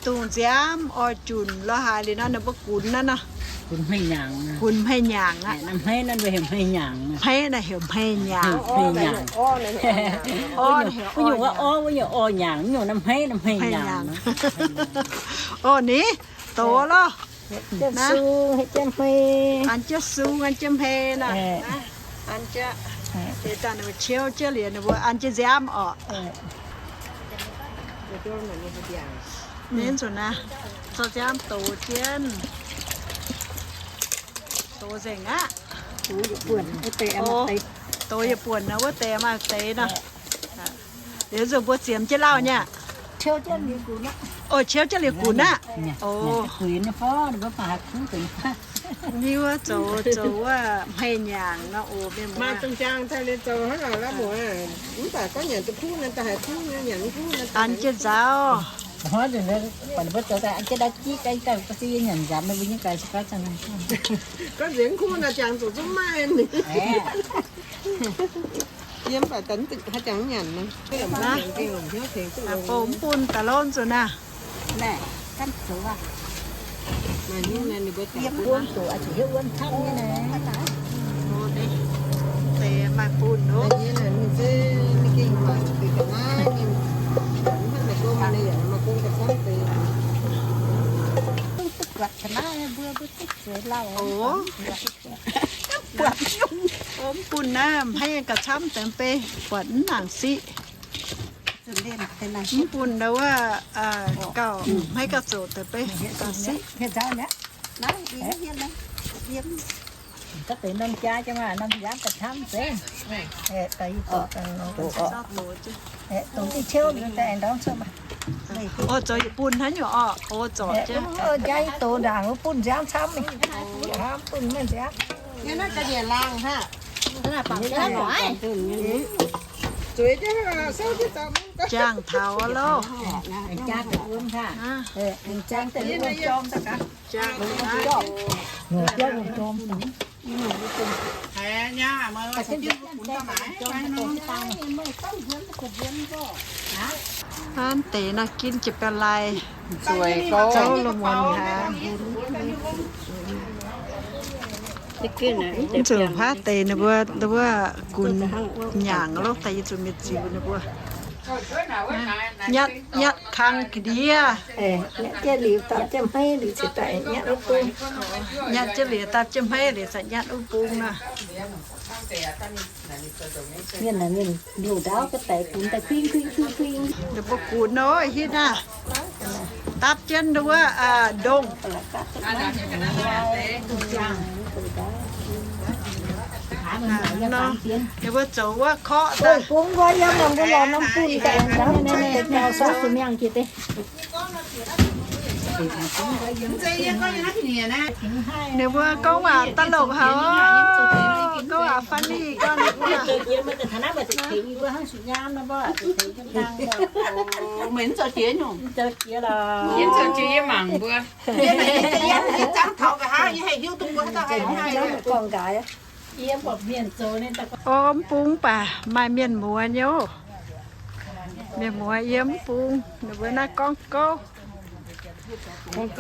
dungz nziaamv, oix junc lorz haaix liuz nor ninh mbuo gunx naaiv nor. Gunx hmei nyaangc. Gunx hmei nyaangc aqv. Hmeiv naaiv mbuo heuc hmei nyaangc. Hmeiv naaiv heuc hmei nyaangc. Orv heuc orv nyaangc. Wuov nyungc orv nyaangc, wuov nyungc hmeiv naaiv hmei nyaangc. Orv, ninh douz loh. An jienv sung, an jienv hmei naaic. An jienv, deix daaih ninh mbuo ciouv jienv liuz ninh mbuo an jienv nziaamv orqc. Ninh nzunc naaiv zorqv nziaamv douz jienv. Douz nzengc aqv. Douz yietc buonc nor wuov deix maaih deix nor. Liuz nzunc mbuo ziemx jienv lauh nyei aqv. O, ciouv jienv liuz gunx aqv. O, ni wuov zoux, zoux wuov hmei nyaangc nor oc, mienh muoz. An jienv nzauv. Bou mv bun daaih lorz nzunc naaiv. Deix maaih bun nor. Mv bun naaiv hmeiv gauh camv deix mv bei, buatc mv nangc siqv. Mv bun ndau wuov gauh hmeiv gauh zoqc deix bei, gauh siqv. Gauh deix norm jaa jienv maaih norm nziaamv gauh camv deix. Doqc diuh ciouv daaih ndorm cuotv maah. O, zoux yietc bun hnangv nyungc orqc. O, zorc jienv. Jaa yie doqc ndaangc wuov bun nziaamv camv mingh. Hnamv bun maiv nziaamv. Jangx taux loh. Hnangv deix nor ginv jiex baeqv lai, zouv lungh muonz haic. Mv zuqc huaav deix ninh mbuo, ninh mbuo gunx nyaangc loh, daaih yie zuqc mienh ziux ninh mbuo. Nyatv, nyatv kang ga'ndiev. Nyatv jienv liuz daaih jienv hmeiv liuz ziouc daaih nyatv wuov bung. Nyatv jienv liuz daaih jienv hmeiv liuz ziouc nyatv wuov bung nor. Mienh naaic mienh liouh ndaauv ga'daic gunx daaih kuing kuing kuing kuing. Ninh mbuo gunx nor hitv naaiv. Dapv jienv wuov ndongh. Ninh mbuo zoux wuov korqv daaih. Bung nqoi yiem, mbuo lorz norm bun daaih. Ninh mbuo gorngv waac da'longc haic oc. Gorngv waac funny gorngv ninh mbuo. Meih mv zoux jiex nyungc. Yie zoux jiex yie mangc mbuo. O, mv bung baac maaih mienh muoz nyei oc. Mienh muoz yiem mv bung, ninh mbuo naaiv gorngv gouv. Gorngv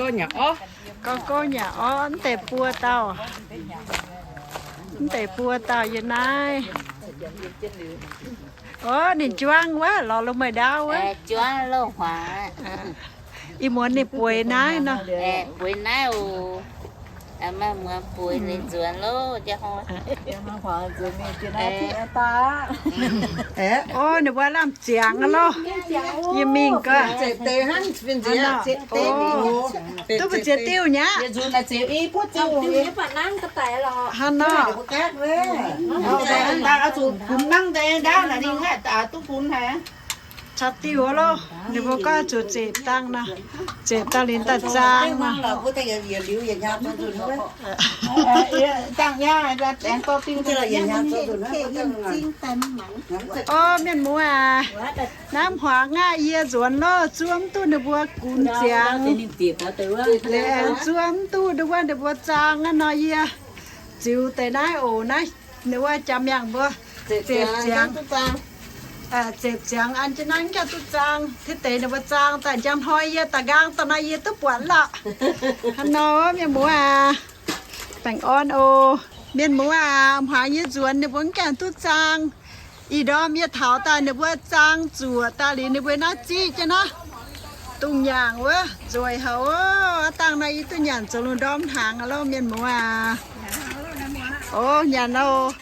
gouv nyanc orv, mv deix buo dauh, mv deix buo dauh yiem naaiv. Orv, ninh juangv wuov lorz lungh mueiz ndaauv wuov. Juangv loz-hmuangx. Ih muonz ninh bueix naaiv nor. Bueix naaiv oc. Maaih muonz bueix ninh nzuonx loh. Orv, ninh mbuo lamh ziangx loh. Yie mingh gaax. Duqv mbu'ziex diuh nyei aqv. Hnangv nor. Caux diuh wuov loh, ninh mbuo gorngv zuqc zepc dangh nor, zepc dangh liuz daaih zaang nor. Orv, mienh muoz aac, naaiv hmuangx aqv, yie nzuonx loh, zuov mv duqv ninh mbuo gunx ziangx. Zuov mv duqv ninh wuov, ninh mbuo zaang aqv nor, yie ziux deix naaiv oc. Naaiv ninh wuov jaa-miangh mbuo zepc ziangx. Zepc ziangx an jienv naaiv mv gaengh duqv zaang. Tiv deix ninh mbuo zaang daaih njang hnoi yie daaih nqaang daaih nor yie duqv buatc lorqc. Hnangv nor mienh muoz aac, baengh orn oc. Mienh muoz aac, hmuangx yie nzuonx ninh mbuo mv gaengh duqv zaang. Ih ndorm yie taux daaih ninh mbuo zaang zuoqc daaih liuz ninh mbuo naaiv ziqv jienv naaiv dungz nyaangc wuov nzueic haic oc. Aav dangh nor yie duqv nyanc zoux lungh ndorm hnaangx loh mienh muoz aac. Oc, nyanc oc.